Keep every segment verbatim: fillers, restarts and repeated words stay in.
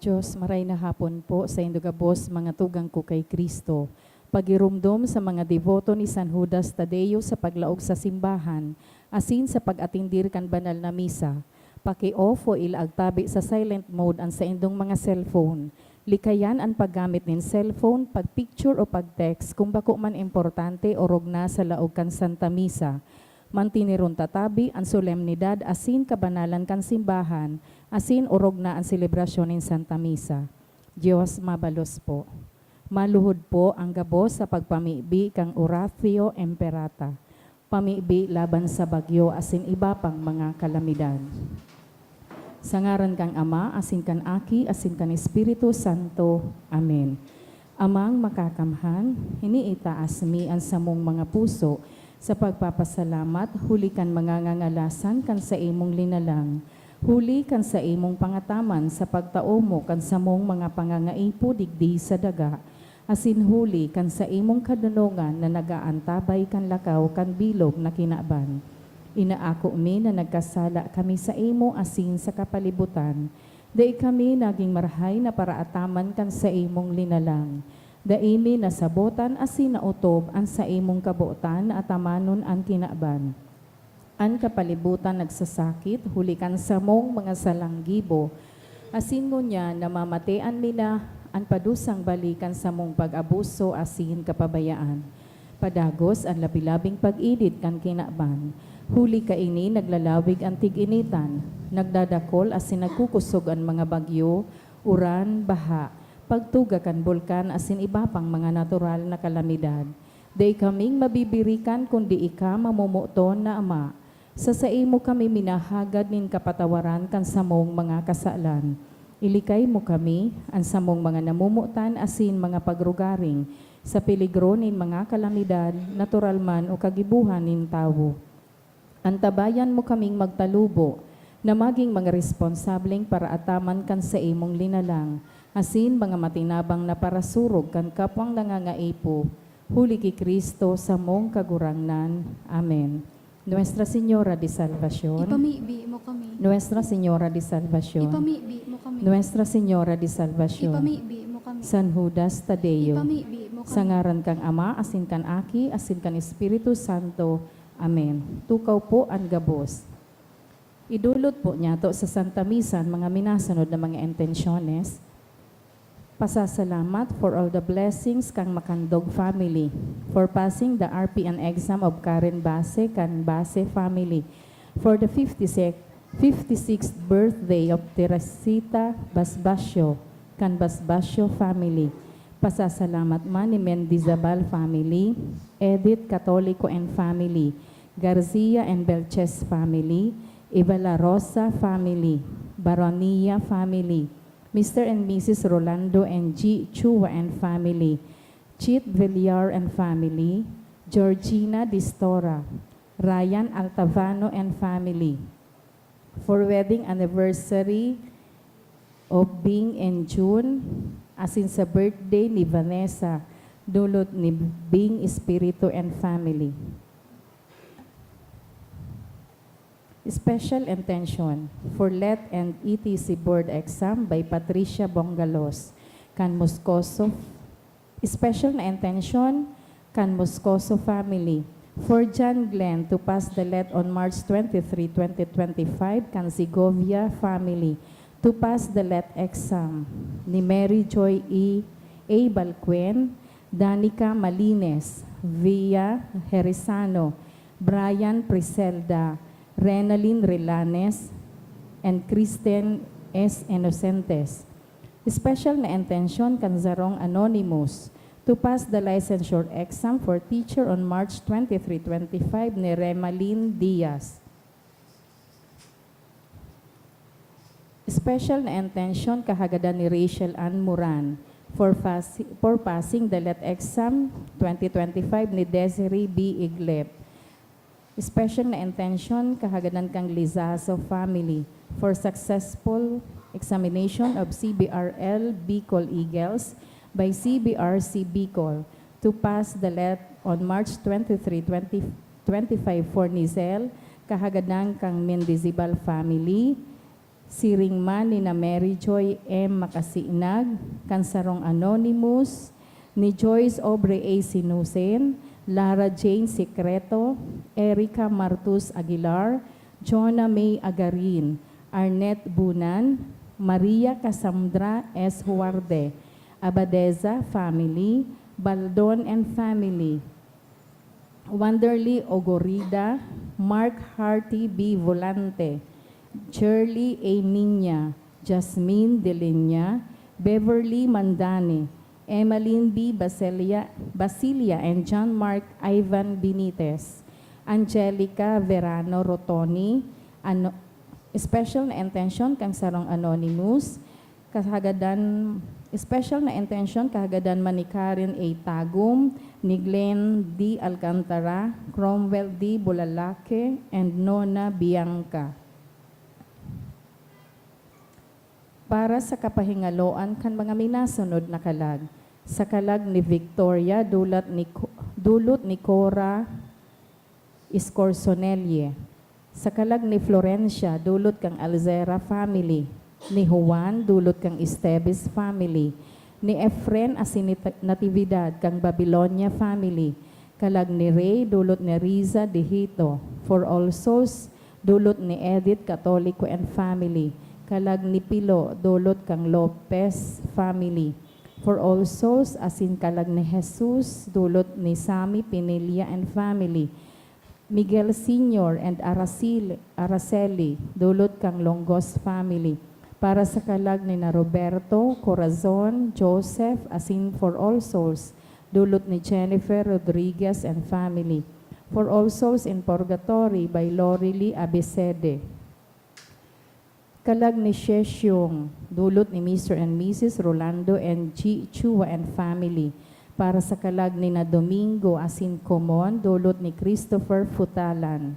Diyos, maray na hapon po saindo gabos, mga tugang ko kay Cristo. Pagiromdom sa mga deboto ni San Judas Tadeo sa paglaog sa simbahan, asin sa pag-atendir kan banal na misa. Paki-off o ilaag tabi sa silent mode an saindong mga cellphone. Likayan an paggamit nin cellphone, pag-picture o pag-text kung bako man importante o rugna sa laog kan Santa Misa. Mantiniron ta tabi an solemnidad asin kabanalan kan simbahan, asin orog na an selebrasyon nin Santa Misa. Dios mabalos po. Maluhod po an gabos sa pagpamibi kan Oratio Imperata, pamibi laban sa bagyo asin iba pang mga kalamidad. Sa ngaran kan Ama, asin kan Aki, asin kan Espiritu Santo. Amen. Amang Makakamhan, iniitaas mi an samong mga puso sa pagpapasalamat huli kan mga ngangalasan kan saimong linalang, huli kan saimong pangataman sa pagtao mo kan samong mga pangangaipo digdi sa daga, asin huli kan saimong kadonongan na nag-aantabay kan lakaw kan bilog na kinaban. Inaako mi na nagkasala kami saimo asin sa kapalibutan. Dai kami naging marahay na paraataman kan saimong linalang. Dai mi nasabotan asin naotob an saimong kabotan na atamanon an kinaban. An kapalibutan nagsasakit huli kan samong mga salang gibo, asin ngunyan namamatean mi na an padusang bali kan samong pag-abuso asin kapabayaan. Padagos an labi-labing pag-init kan kinaban. Huli kaini naglalawig an tig-initan, nagdadakol asin nagkukusog an mga bagyo, uran, baha, pagtuga kan bulkan asin iba pang mga natural na kalamidad. Dai kaming mabibirikan kundi ika, mamomoton na Ama. Sa saimo kami minahagad nin kapatawaran kan samong mga kasalan. Ilikay mo kami, an samong mga namomotan asin mga pagrugaring, sa peligro nin mga kalamidad, natural man o kagibohan nin tawo. Antabayan mo kaming magtalubo na magin mga responsableng paraataman kan saimong linalang, asin mga matinabang na parasurog kan kapwang nangangaipo, huli ki Cristo, samong Kagurangnan. Amen. Nuestra Señora de Salvacion. Ipamibi mo kami. Nuestra Señora de Salvacion. Ipamibi mo kami. Nuestra Señora de Salvacion. Ipamibi mo kami. San Judas Tadeo. Ipamibi mo kami. Sa ngaran kan Ama, asin kan Aki, asin kan Espiritu Santo. Amen. Tukaw po an gabos. Idulot po niyato sa Santa Misa an mga minasunod na mga intensyones. Pasasalamat for all the blessings kan Macandog family, for passing the R P N exam of Karen Base kan Base family, for the fifty-six, fifty-sixth birthday of Teresita Basbasio kan Basbasio family. Pasasalamat man ni Mendizabal family, Edith Catolico and family, Garcia and Belches family, Eva La Rosa family, Baronia family, Mister and Missus Rolando and G Chua and family, Chit Villar and family, Georgina Distora, Ryan Altavano and family, for wedding anniversary of Bing and June, asin sa birthday ni Vanessa, dulot ni Bing Espiritu and family. Special intention for let and E T C board exam by Patricia Bongalos, kan Moscoso. Special na intention kan Moscoso family, for John Glenn to pass the let on March twenty-three, twenty twenty-five, kan Segovia family to pass the let exam, ni Mary Joy E. A. Balcuen, Danica Malines, Via Heresano, Brian Priselda, Renalyn Relanes, and Kristen S. Inocentes. Special na intensyon kan sarong anonymous to pass the licensure exam for teacher on March twenty-three, twenty-five ni Remalyn Diaz. Special na intensyon kahagadan ni Rachel Ann Moran for, fas- for passing the let exam twenty twenty-five ni Desiree B. Iglep. Special na intensyon kahagadan kan Lizazo family for successful examination of C B R L Bicol Eagles by C B R C Bicol to pass the let on March twenty-three, twenty twenty-five for Nizel, kahagadan kan Mendizabal family, Siring man ni na Mary Joy M. Makasinag, kan sarong anonymous, ni Joyce Aubrey A. Sinusen, Lara Jane Secreto, Erica Martus Aguilar, Jonah May Agarin, Arnett Bunan, Maria Cassandra S. Huarde, Abadeza family, Baldon and family, Wanderly Ogorida, Mark Harty B. Volante, Shirley A. Niña, Jasmine De Leña, Beverly Mandani, Emmeline B. Basilia, Basilia and John Mark Ivan Benitez, Angelica Verano Rotoni, ano, special na intensyon kan sarong anonymous, kahagadan, special na intensyon kahagadan man ni Karen A. Tagum, ni Glenn D. Alcantara, Cromwell D. Bulalake, and Nona Bianca. Para sa kapahingaloan kan mga minasunod na kalag, sa kalag ni Victoria, dulat ni Co-, dulot ni Cora Scorsonelle. Sa kalag ni Florencia, dulot kan Alzera family. Ni Juan, dulot kan Esteves family. Ni Efren asin ni Ta-, Natividad kan Babilonia family. Kalag ni Rey, dulot ni Riza de Hito. For All Souls, dulot ni Edith Catolico and family. Kalag ni Pilo, dulot kan Lopez family. For All Souls, asin kalag ni Jesus, dulot ni Sammy Pinilla and family. Miguel Senior and Araceli, Araceli, dulot kan Longos family. Para sa kalag ni na Roberto, Corazon, Joseph, asin For All Souls, dulot ni Jennifer Rodriguez and family. For All Souls in Purgatory by Lorely Abisede. Kalag ni Sheshiong, dulot ni Mister and Missus Rolando and G. Chua and family. Para sa kalag ni na Domingo asin Comon, dulot ni Christopher Futalan.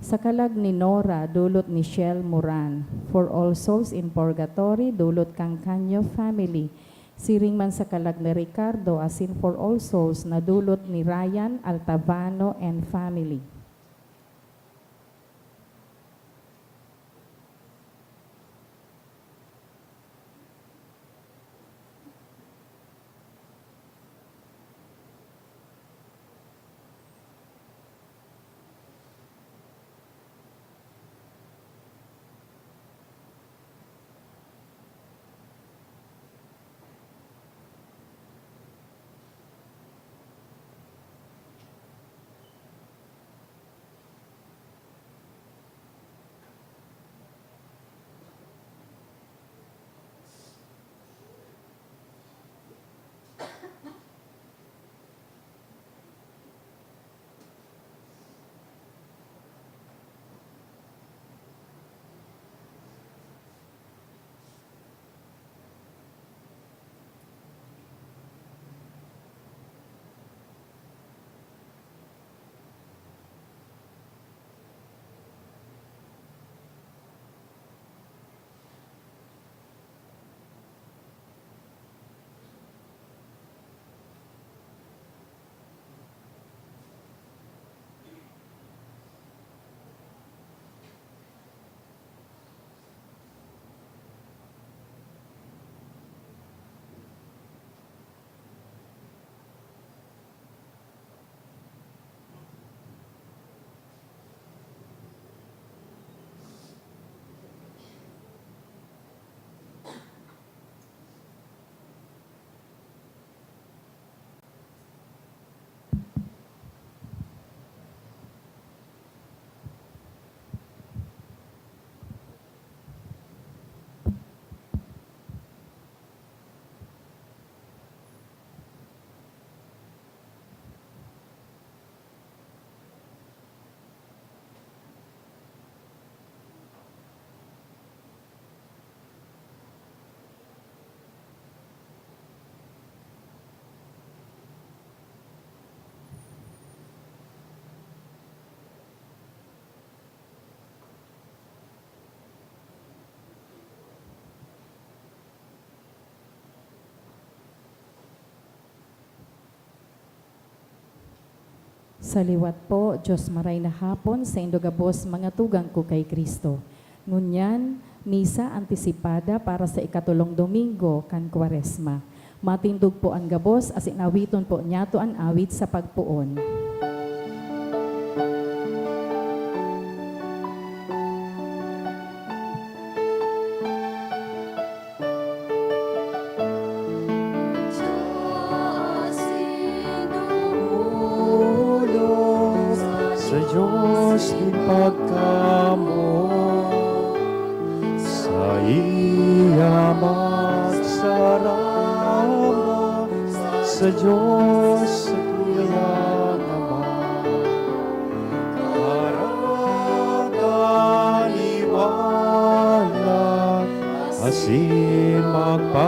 Sa kalag ni Nora, dulot ni Shell Moran. For All Souls in Purgatory, dulot kan Canyo family. Siring man sa kalag ni Ricardo asin For All Souls na dulot ni Ryan Altavano and family. Sa liwat po, Diyos maray na hapon saindo gabos, mga tugang ko kay Cristo. Ngunyan, Misa antisipada para sa ikatolong Domingo kan Kwaresma. Matindog po an gabos asin awiton po niyato an awit sa pagpoon. Sa Diyos nin pagkamoot, saiya magsaramba, sa Diyos satuyang Ama. Karagtan iwalat asin magparakit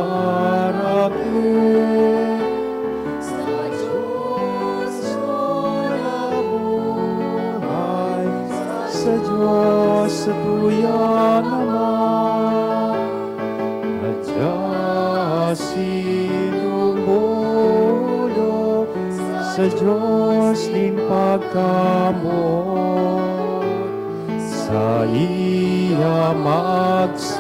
sa Diyos na buhay, sa Diyos satuyang Ama. At siya sinumulo sa Diyos nin pagkamoot, saiya magsaramba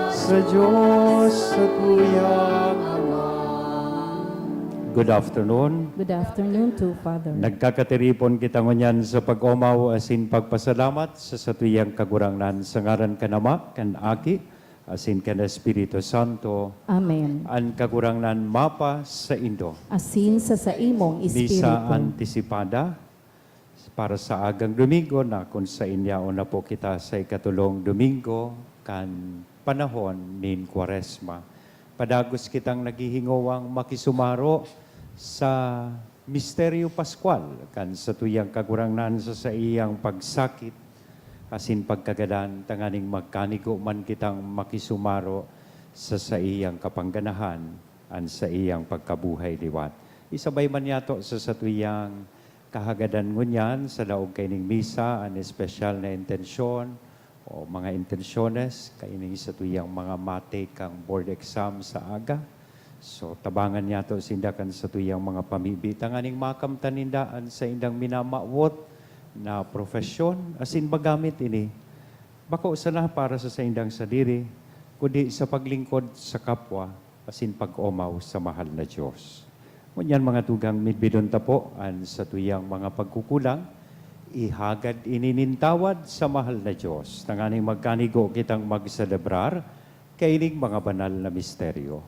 sa Diyos satuyang Ama. Good afternoon. Good afternoon to Father. Nagkakatiripon kita ngunyan sa pag-omaw asin pagpasalamat sa satuyang Kagurangnan, sa ngaran kan Ama, kan Aki, asin kan Espiritu Santo. Amen. An Kagurangnan mapa saindo. Asin sa saimong espiritu. Misa antisipada para sa agang Domingo, na kun saen yaon na po kita sa ikatolong Domingo kan panahon nin Kwaresma. Padagos kitang naghihingowang makisumaro sa misteryo paskwal kan satuyang Kagurangnan sa saiyang pagsakit asin pagkagadan, tanganing magkanigo man kitang makisumaro sa saiyang kapangganahan, an saiyang pagkabuhay liwat. Isabay man yato sa satuyang kahagadan ngunyan, sa laog kaining misa, an espesyal na intensyon o mga intensyones kaining satuyang mga matake kan board exam sa aga. So, tabangan niyato sinda kan satuyang mga pamibi, tanganing makamtan ninda an saindang minamawot na profesyon, asin magamit ini bako sana para sa saindang sadiri, kundi sa paglingkod sa kapwa asin pag-omaw sa mahal na Diyos. Ngunyan, mga tugang, midbidon ta po an satuyang mga pagkukulang, ihagad ini nin tawad sa mahal na Diyos, tanganing magkanigo kitang magselebrar kaining mga banal na misteryo.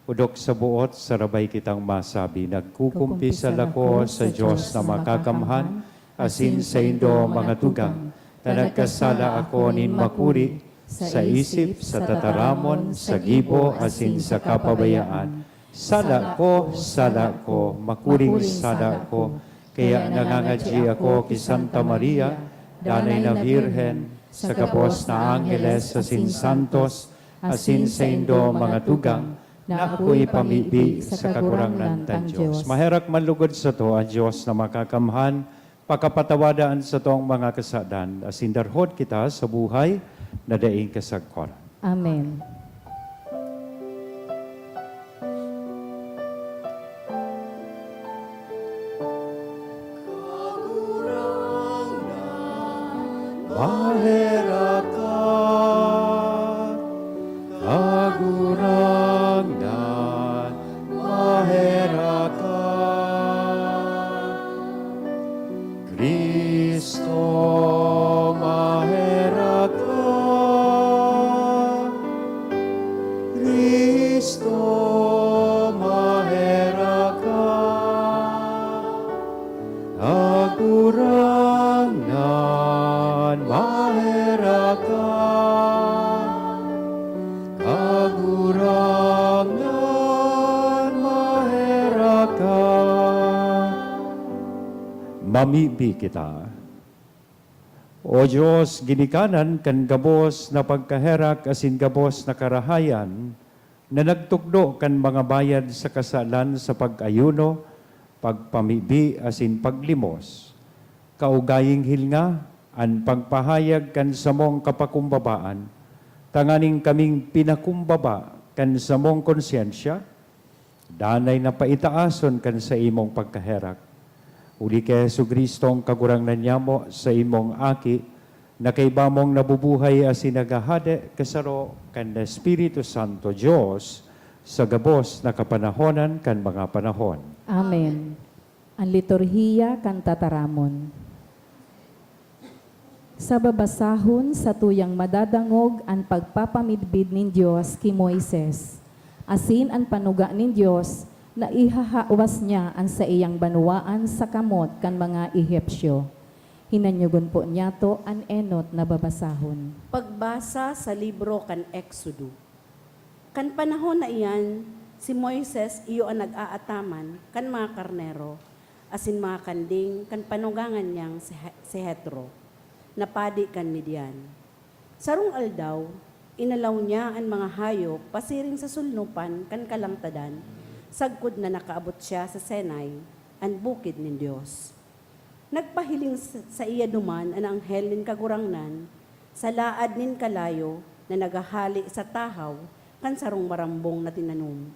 Odok sa buot, sarabay kitang masabi, nagkukumpisal ako sa Diyos na makakamhan, asin saindo, mga tugang, ta nagkasala ako nin makuri, sa isip, sa tataramon, sa gibo, asin sa kapabayaan. Sala ko, sala ko, makuring sala ko. Kaya nangangadyi ako ki Santa Maria, Danay na Birhen, sa gabos na angheles asin santos, asin saindo, mga tugang, na ako ipamibi sa Kagurangnan tang Dios. Maherak man lugod sato an Dios na makakamhan, pakapatawada an satong mga kasadan, asin darhod kita sa buhay na daing kasagkoran. Amen. Kagurangnan, maherak ka. Kagurangnan, maherak ka. Cristo, maherak ka. Cristo, maherak ka. Kagurangnan, maherak ka. Kagurangnan, maherak ka. Mamibi kita. O Dios, ginikanan kan gabos na pagkaherak asin gabos na karahayan, na nagtukdo kan mga bayad sa kasalan sa pag-ayuno, pagpamibi, asin paglimos. Kaugaying hilnga an pagpahayag kan samong kapakumbabaan, tanganing kaming pinakumbaba kan samong konsyensya, danay na paitaason kan saimong pagkaherak. Huli ki Jesu-Cristong Kagurangnan nyamo, saimong Aki, Na kaiba mong nabubuhay asin naghahade kasaro kan Espiritu Santo Dios sa gabos na kapanahonan kan mga panahon. Amen. An liturhiya kan tataramon. Sa babasahon, satuyang madadangog an pagpapamidbid nin Dios ki Moises, asin an panuga nin Dios na ihahawas niya an saiyang banwaan sa kamot kan mga Egipcio. Hinanyogon po niyato an enot na babasahon. Pagbasa sa libro kan Exodo. Kan panahon na iyan, si Moises iyo an nag-aataman kan mga karnero asin mga kanding kan panugangan niyang si He-, si Jetro, na padi kan Midian. Sarong aldaw, inalaw niya an mga hayop pasiring sa sulnopan kan kalangtadan, sagkod na nakaabot siya sa Sinai, an bukid nin Dios. Nagpahiling sa, saiya duman an anghel nin Kagurangnan sa laad nin kalayo na naghahale sa tahaw kan sarong marambong na tinanom.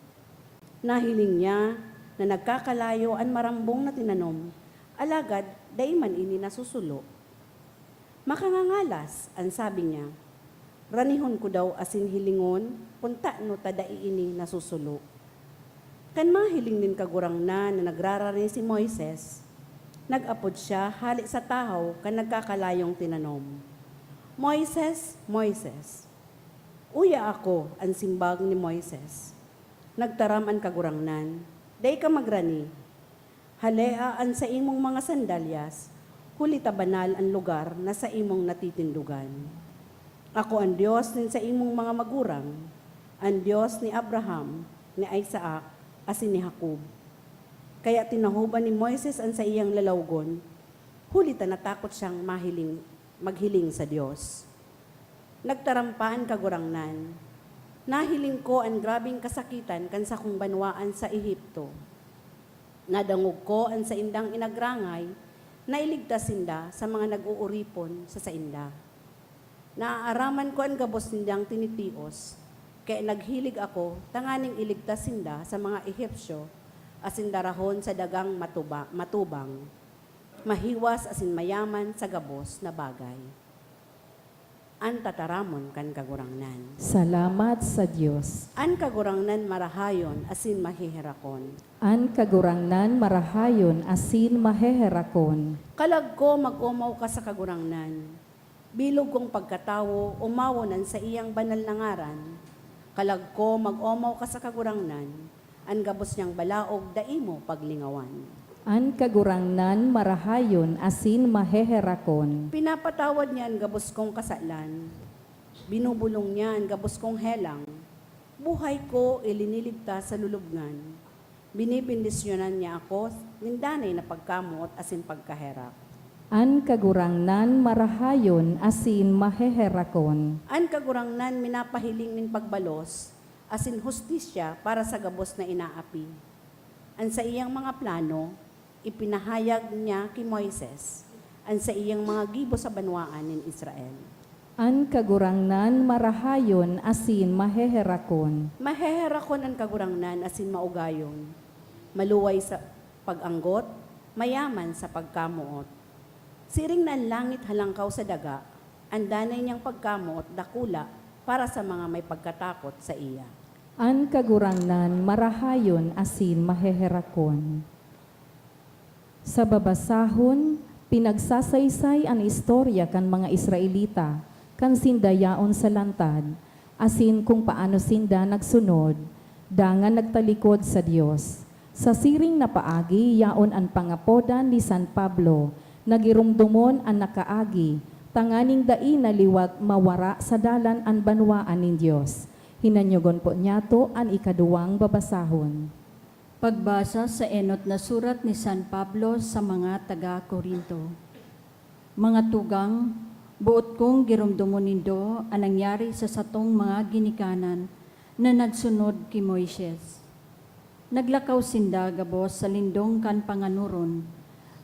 Nahiling niya na nagkakalayo an marambong na tinanom, alagad dai man ini nasusulo. "Makangangalas," an sabi niya. "Ranihon ko daw asin hilingon kun tano ta dai ini nasusulo." Kan mahiling nin Kagurangnan na nagrarani si Moises, nag-apod siya hale sa tahaw kan nagkakalayong tinanom, "Moises, Moises!" "Uya ako," an simbag ni Moises. Nagtaram an Kagurangnan, "Dai ka magrani. Halea an saimong mga sandalyas, huli ta banal an lugar na saimong natitindogan. Ako an Dios nin saimong mga magurang, an Dios ni Abraham, ni Isaac, asin ni Jacob." Kaya tinahoban ni Moises an saiyang lalawgon, huli ta natakot siyang mahiling, maghiling sa Dios. Nagtaram pa an Kagurangnan, "Nahiling ko an grabeng kasakitan kan sakong banwaan sa Egipto. Nadangog ko an saindang inagrangay na iligtas sinda sa mga nag-ooripon sa sainda. Naaaraman ko an gabos nindang tinitios, kaya naghilig ako tanganing iligtas sinda sa mga Egipcio asin darahon sa dagang matuba-, matubang, mahiwas asin mayaman sa gabos na bagay." An tataramon kan Kagurangnan. Salamat sa Dios. An Kagurangnan marahayon asin maheherakon. An Kagurangnan marahayon asin maheherakon. Kalag ko, mag-omaw ka sa Kagurangnan. Bilog kong pagkatawo, omawon an saiyang banal na ngaran. Kalag ko, mag-omaw ka sa Kagurangnan. An gabos niyang balaog dai mo paglingawan. An Kagurangnan marahayon asin maheherakon. Pinapatawad niya an gabos kong kasalan. Binubulong niya an gabos kong helang. Buhay ko iliniligtas sa lulubngan. Binebendisyonan niya ako nin danay na pagkamoot asin pagkaherak. An Kagurangnan marahayon asin maheherakon. An Kagurangnan minapahiling nin pagbalos asin hustisya para sa gabos na inaapi. An saiyang mga plano, ipinahayag niya ki Moises, an saiyang mga gibo sa banwaan nin Israel. An Kagurangnan marahayon asin maheherakon. Maheherakon an Kagurangnan asin maugayon, maluway sa pag-anggot, mayaman sa pagkamoot. Siring na an langit halangkaw sa daga, an danay niyang pagkamoot dakula para sa mga may pagkatakot saiya. An Kagurangnan marahayon asin maheherakon. Sa babasahon, pinagsasaysay an istorya kan mga Israelita kan sinda yaon sa lantad, asin kung paano sinda nagsunod, dangan nagtalikod sa Dios. Sa siring na paagi, yaon an pangapodan ni San Pablo na giromdomon an nakaagi, tanganing dai na liwat mawara sa dalan an banwaan nin Dios. Hinanyogon po niyato an ikaduwang babasahon. Pagbasa sa enot na surat ni San Pablo sa mga taga Corinto. Mga tugang, boot kong giromdomon nindo an nangyari sa satong mga ginikanan na nagsunod ki Moises. Naglakaw sinda gabos sa lindong kan panganoron,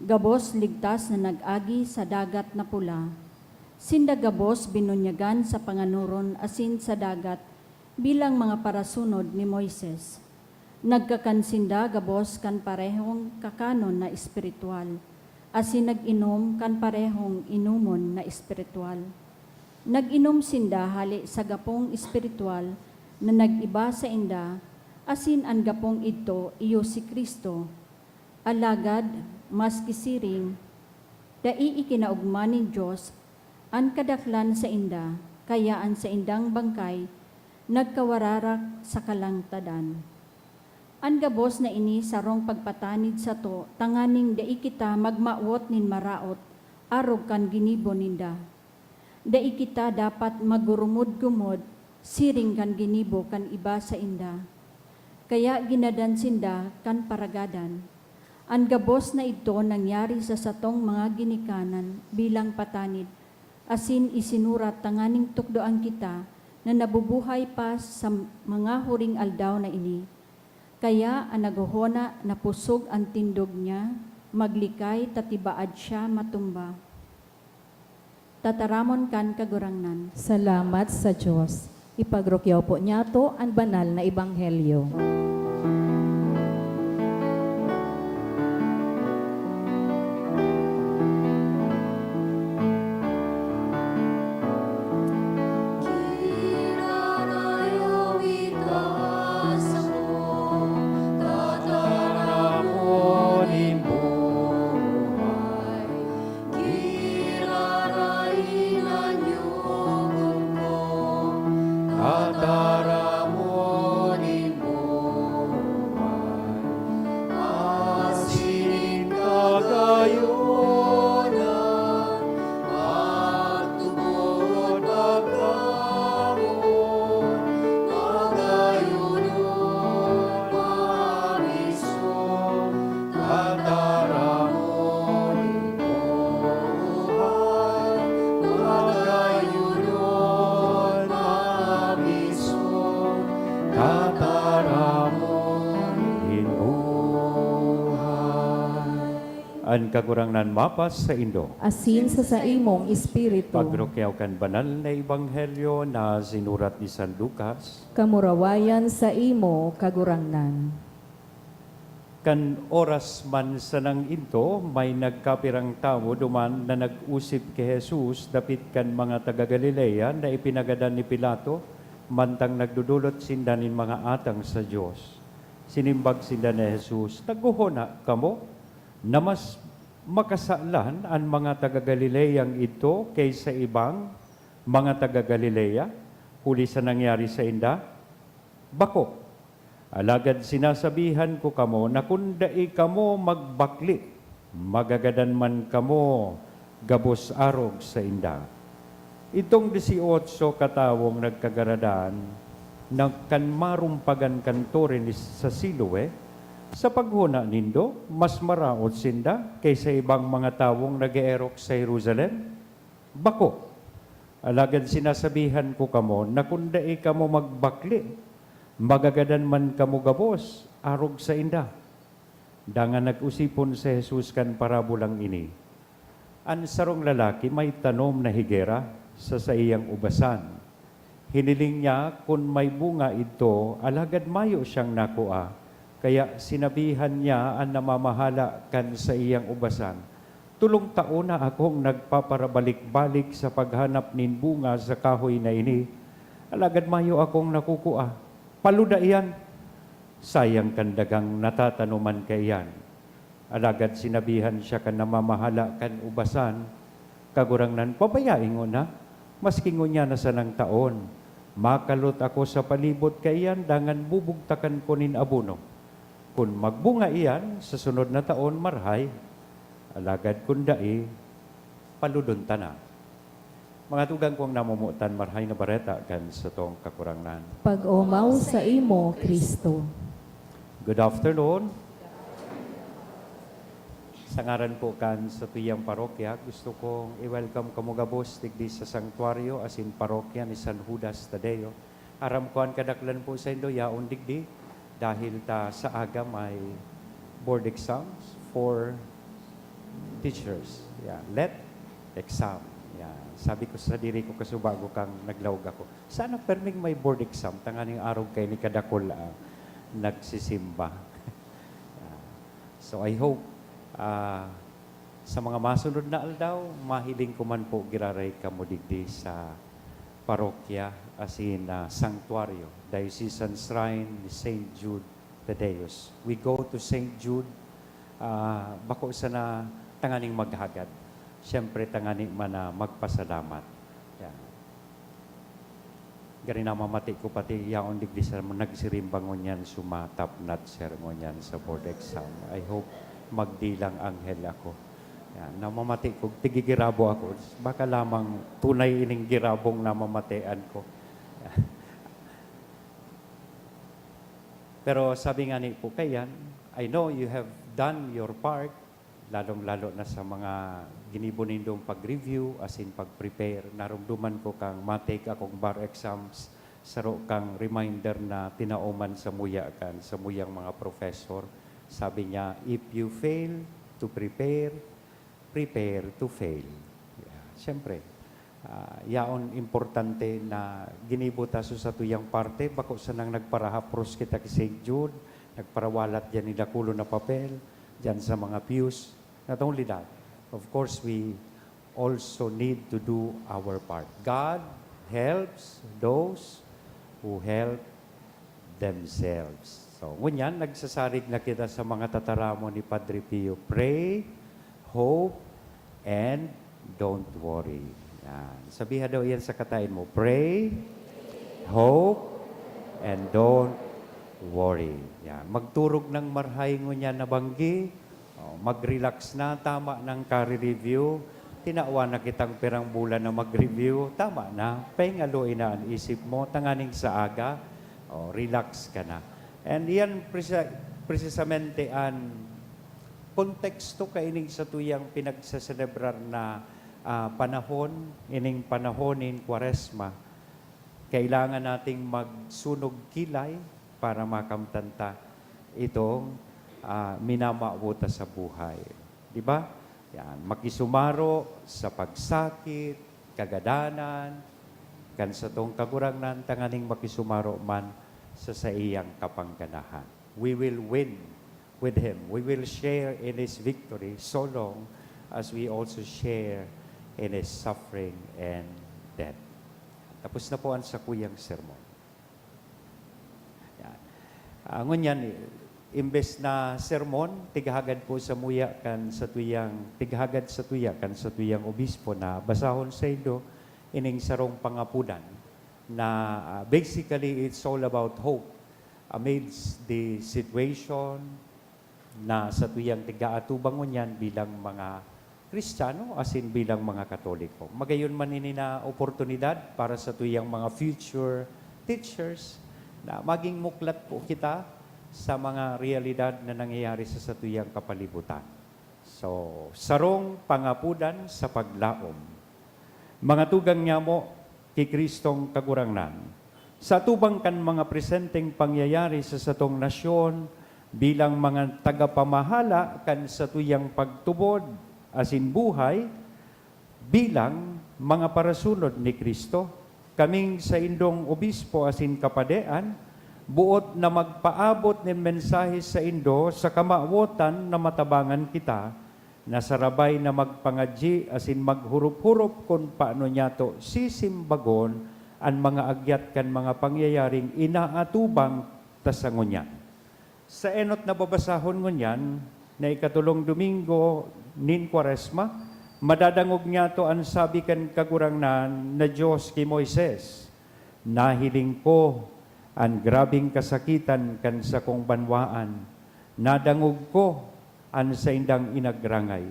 gabos ligtas na nag-agi sa Dagat na Pula. Sinda gabos binunyagan sa panganoron asin sa dagat bilang mga parasunod ni Moises. Nagkakan sinda gabos kan parehong kakanon na espiritwal, asin nag-inom kan parehong inomon na espiritual. Nag-inom sinda hale sa gapong espiritual na nag-iba sainda, asin an gapong idto iyo si Cristo. Alagad, maski siring, dai ikinaogma nin Dios an kadaklan sainda, kaya an saindang bangkay nagkawararak sa kalangtadan. An gabos na ini sarong pagpatanid sato tanganing dai kita magmawot nin maraot arog kan ginibo ninda. Dai kita dapat maggurumod-gumod siring kan ginibo kan iba sainda. Kaya ginadan sinda kan paragadan. An gabos na idto nangyari sa satong mga ginikanan bilang patanid, asin isinurat tanganing tukdoan kita na nabubuhay pa sa mga huring aldaw na ini. Kaya an naghohona na pusog an tindog niya, maglikay ta tibaad siya matumba. Tataramon kan Kagurangnan. Salamat sa Dios. Ipagrukyaw po niyato an banal na ebanghelyo. Giraray na niyo ko, tataramon nin buhay, asin nin kagayonan, magtubod magkaon, magayon on mamisong. Tataramon nin buhay, magayunon mamisong. Tataramon nin buhay. An Kagurangnan mapas saindo. Asin sa saimong espiritu. Pagrukyaw kan banal na ebanghelyo na sinurat ni San Lucas. Kamurawayan saimo, Kagurangnan. Kan oras man sanang idto, may nagkapirang tawo duman na nag-osip ki Jesus dapit kan mga taga Galilea na ipinagadan ni Pilato, mantang nagdodolot sinda nin mga atang sa Dios. Sinimbag sinda ni Jesus, "Naghohona kamo na mas makasalan an mga taga Galileang idto ki sa ibang mga taga Galilea, huli sa nangyari sainda? Bako! Alagad sinasabihan ko kamo na kun dai kamo magbakle, magagadan man kamo gabos arog sainda." Idtong disiotso katawong nagkagaradan na kan marumpagan kan Tore ni, sa Siloe, sa paghona nindo, mas maraot sinda ki sa ibang mga tawong nag-eerok sa Jerusalem? Bako! Alagad sinasabihan ko kamo na kun dai kamo magbakle, magagadan man kamo gabos arog sainda. Dangan nag-osipon si Jesus kan parabolang ini, "An sarong lalaki may tanom na higera sa saiyang ubasan. Hiniling niya kun may bunga idto, alagad mayo siyang nakua, kaya sinabihan niya an namamahala kan saiyang ubasan, 'Tolong taon na akong nagpaparabalik-balik sa paghanap nin bunga sa kahoy na ini, alagad mayo akong nakukua. Paluda iyan! Sayang kan dagang natatanoman kaiyan.' Alagad sinabihan siya kan namamahala kan ubasan, 'Kagurangnan, pabayae ngona, maski ngunyan na sanang taon. Makalot ako sa palibot kaiyan dangan bubugtakan ko nin abono. Kun magbunga iyan, sa sunod na taon, marhay. Alagad kun dai, paludon ta na.'" Mga tugang kong namomotan, Marahay na Bareta kan satong Kagurangnan. Pag-omaw saimo, Cristo. Good afternoon. Sa ngaran po kan satuyang parokya, gusto kong i-welcome kamo gabos digdi sa sangtuaryo asin parokya ni San Judas Tadeo. Aram ko an kadaklan po saindo yaon digdi dahil ta sa aga may board exams for teachers. Yeah, let exam. Yeah. Sabi ko sa diri ko, "Kasubago kang naglaog ako. Sana perming may board exam, tanganing arog kaini kadakul ang nagsisimba." Yeah. So, I hope, ah, Sa mga masunod na aldaw, mahiling ko man po giraray kamo digdi sa parokya, asin, ah, sanctuaryo, Diocesan Shrine ni Saint Jude Thaddeus. We go to Saint Jude, ah, bako sana tanganing maghagad. Siyempre, tangani man na magpasalamat. Yan. Gari namamati ko pati yaon digdi sa nagsirimba ngunyan, sumatapnat, sir, ngunyan sa board exam. I hope magdilang anghel ako. Yan, namamati ko, tigigirabo ako. Baka lamang tunay ining girabong namamatean ko. Pero sabi nga ni po kayan, I know you have done your part, lalong-lalo na sa mga ginibo nindong pag-review, asin pag-prepare. Narumduman ko kang matake akong bar exams, saro kang reminder na tinao man samuya kan samuyang mga professor. Sabi niya, "If you fail to prepare, prepare to fail." Yeah, siyempre, ah, yaon importante na ginibo ta sa satuyang parte, bako sanang nagparahapros kita ki Saint Jude, nagparawalat diyan ni dakulo na papel, diyan sa mga pews. Not only that, of course, we also need to do our part. God helps those who help themselves. So, ngunyan, nagsasarig na kita sa mga tataramon ni Padre Pio. Pray, hope, and don't worry. Yan. Sabiha daw yan sa kataen mo. Pray, hope, and don't worry. Yan. Magturog ng marhay ngunyan na banggi. Oh, mag-relax na, tama nang kare-review. Tinawan na kitang pirang bulan na mag-review, tama na. Pahingaluin na an isip mo, tanganing sa aga, oh, relax ka na. And iyan presi-, presisamente an konteksto kaining satuyang pinagseselebrar na, ah, panahon, ining panahon nin Kwaresma. Kailangan nating magsunog kilay para makamtan ta itong, ah, minamawot ta sa buhay. Di ba? Yan, makisumaro sa pagsakit, kagadanan, kan satong Kagurangnan, tanganing makisumaro man sa saiyang kapangganahan. We will win with Him. We will share in His victory so long as we also share in His suffering and death. Tapos na po ang sakuyang sermon. Yan. Ah, ngunyan, imbes na sermon, tighagad po samuya kan satuyang, tighagad satuya kan satuyang obispo na basahon saindo ining sarong pangapudan na, ah, basically, it's all about hope amidst the situation, na satuyang tig-aatubang ngunyan bilang mga Kristiyano asin bilang mga Katoliko. Magayon man ini na oportunidad para satuyang mga future teachers na maging muklat po kita sa mga realidad na nangyayari sa satuyang kapalibutan. So, sarong pangapudan sa paglaom. Mga tugang nyamo ki Kristong Kagurangnan, sa atubang kan mga presenteng pangyayari sa satong nasyon, bilang mga tagapamahala kan satuyang pagtubod asin buhay, bilang mga parasunod ni Cristo, kaming saindong obispo asin kapadean, boot na magpaabot nin mensahe saindo sa kamawotan na matabangan kita, na sarabay na magpangadyi asin maghurop-hurop kun paano nyato sisimbagon an mga agyat kan mga pangyayaring inaatubang ta sa ngunyan. Sa enot na babasahon ngunyan, na ikatolong Domingo nin Kwaresma, madadangog nyato an sabi kan Kagurangnan na Dios ki Moises, "Nahiling ko an grabeng kasakitan kan sakong banwaan. Nadangog ko an saindang inagrangay.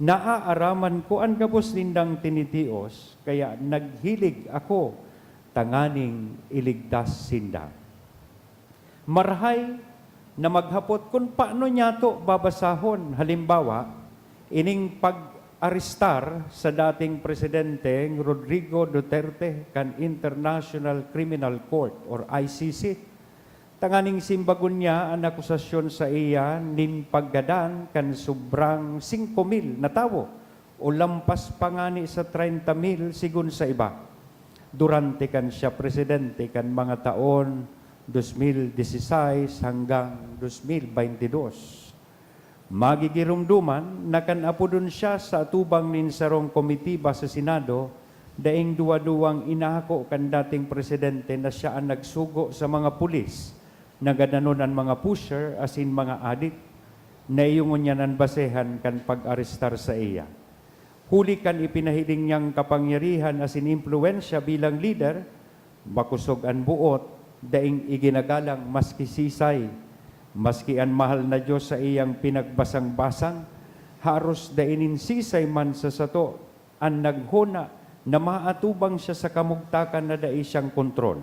Naaaraman ko an gabos nindang tinitios, kaya naghilig ako tanganing iligtas sinda." Marahay na maghapot kun paano nyato babasahon, halimbawa, ining pag-arestar sa dating presidenteng Rodrigo Duterte kan International Criminal Court or I C C, tanganing simbagon niya an akusasyon saiya nin paggadan kan sobrang singko mil na tawo o lampas pa ngani sa treinta mil, sigon sa iba, durante kan siya presidente kan mga taon dos mil dieciséis hanggang dos mil baynte dos. Magigiromdoman na kan apodon siya sa atubang nin sarong komitiba sa Senado, daing duwa-duwang inako kan dating presidente na siya an nagsugo sa mga pulis na gadanon an mga pusher asin mga adik, na iyo ngunyan an basehan kan pag-arestar saiya. Huli kan ipinahiling niyang kapangyarihan asin impluwensya bilang lider, makosog an boot, daing iginagalang maski sisay. Maski an mahal na Dios saiyang pinagbasang-basang, haros dai nin sisay man sa sato an naghona na maatubang siya sa kamugtakan na dai siyang kontrol.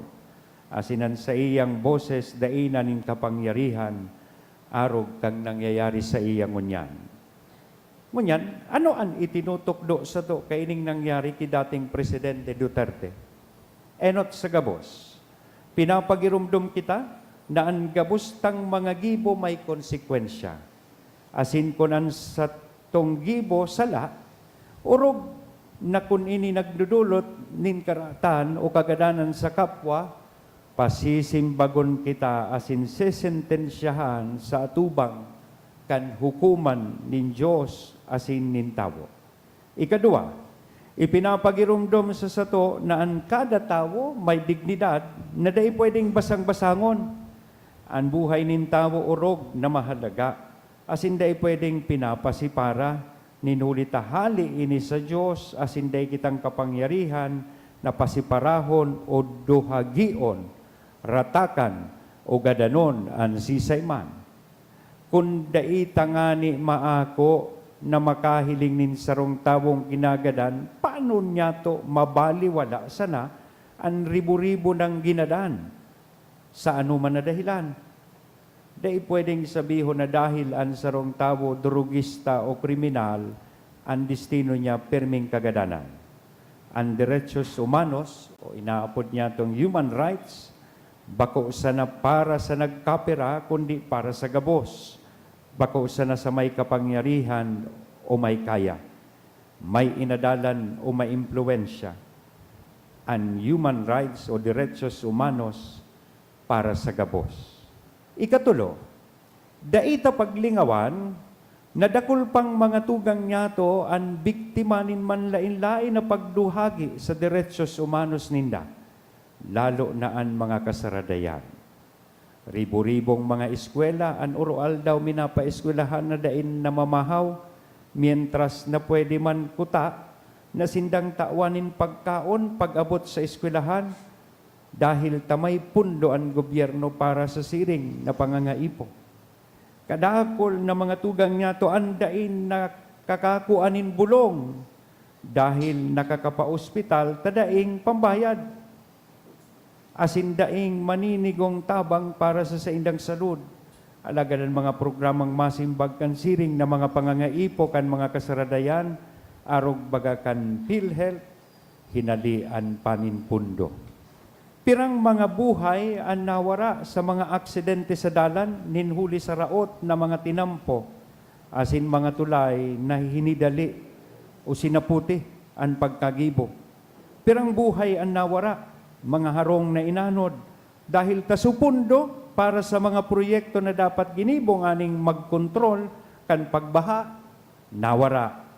Asin an saiyang boses dai na nin kapangyarihan arog kan nangyayari saiya ngunyan. Ngunyan, ano an itinutukdo sato kaining nangyari ki dating Presidente Duterte? Enot sa gabos, pinapagiromdom kita na an gabos tang mga gibo may konsekwensya. Asin kun an satong gibo sala, orog na kun ini nagdodolot nin karatan o kagadanan sa kapwa, pasisimbagon kita asin sesentensyahan sa atubang kan hukoman nin Dios asin nin tawo. Ikadua, ipinapagiromdom sa sato na an kada tawo may dignidad na dai pwedeng basang-basangon. An buhay nin tawo orog na mahalaga, asin dai pwedeng pinapasipara, nin huli ta hale ini sa Dios, asin dai kitang kapangyarihan na pasiparahon o duhagion, ratakan o gadanon an sisay man. Kun dai tangani maako na makahiling nin sarong tawong ginagadan, paano niyato mabaliwala sana an ribo-ribo nang ginadan? Sa anoman na dahilan. Dai pwedeng sabihon na dahil an sarong tawo drogista o kriminal, an destino niya pirming kagadanan. An derechos humanos, o inaapod niyatong human rights, bako sana para sa nagkapira, kundi para sa gabos. Bako sana sa may kapangyarihan o may kaya, may inadalan o may impluwensya. An human rights o derechos humanos para sa gabos. Ikatulo, dai ta paglingawan na dakul pang mga tugang niyato an biktima nin manlaen-laen na pagduhagi sa derechos humanos ninda, lalo na an mga kasaradayan. Ribo-ribong mga eskwela an oroaldaw minapaeskwelahan na dai namamahaw, mientras na pwede man kuta na sindang tawan nin pagkaon pag-abot sa eskwelahan, dahil ta may pondo an gobyerno para sa siring na pangangaipo. Kadakul na mga tugang niyato an dai nakakakua nin bolong dahil nakakapaospital ta daing pambayad, asin daing maninigong tabang para sa saindang salud. Alagad an mga programang masimbag kan siring na mga pangangaipo kan mga kasaradayan, arog baga kan PhilHealth, hinalean pa nin pondo. Pirang mga buhay an nawara sa mga aksidente sa dalan nin huli sa raot na mga tinampo asin mga tulay na hinidali o sinaputi an pagkagibo. Pirang buhay an nawara, mga harong na inanod, dahil ta su pondo para sa mga proyekto na dapat ginibo nganing magkontrol kan pagbaha, nawara.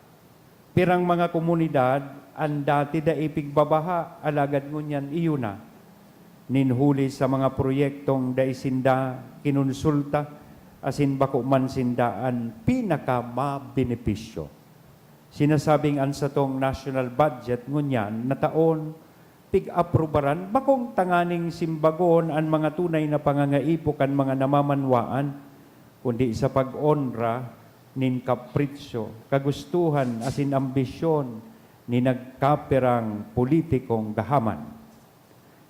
Pirang mga komunidad an dati dai pigbabaha, alagad ngunyan iyo na, nin huli sa mga proyektong dai sinda kinonsulta asin bako man sinda an pinakamabenepisyo. Sinasabing an satong national budget ngunyan na taon, pig-aprobaran, bakong tanganing simbagon an mga tunay na pangangaipo kan mga namamanwaan, kundi sa pag-onra nin kapritsyo, kagustuhan asin ambisyon ni nagkapirang politikong gahaman.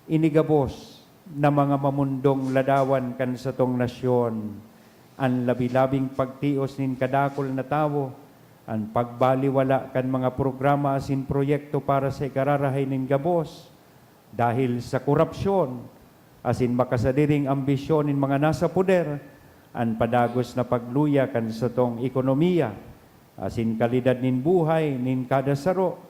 Ini gabos na mga mamundong ladawan kan satong nasyon, an labi-labing pagtios nin kadakul na tawo, an pagbaliwala kan mga programa asin proyekto para sa ikararahay nin gabos, dahil sa korapsyon asin makasadiring ambisyon nin mga nasa poder, an padagos na pagluya kan satong ekonomiya asin kalidad nin buhay nin kada saro,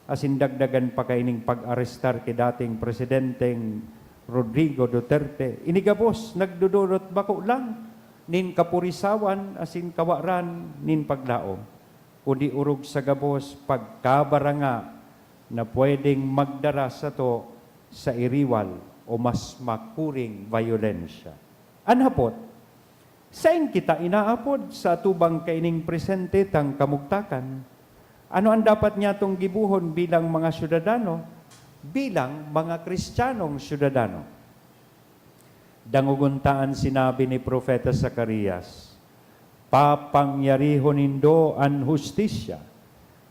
asin dagdagan pa kaining pag-arestar ki dating Presidenteng Rodrigo Duterte. Ini gabos nagdodolot bako lang nin kapurisawan asin kawaran nin paglaom, kundi orog sa gabos pagkabaranga na pwedeng magdara sato sa iriwal o mas makuring bayolensya. An hapot, saen kita inaapod sa atubang kaining presente tang kamugtakan? Ano an dapat nyatong gibohon bilang mga syudadano, bilang mga Kristiyanong syudadano? Dangogon ta an sinabi ni Propeta Zacarias, "Papangyarihon nindo an hustisya,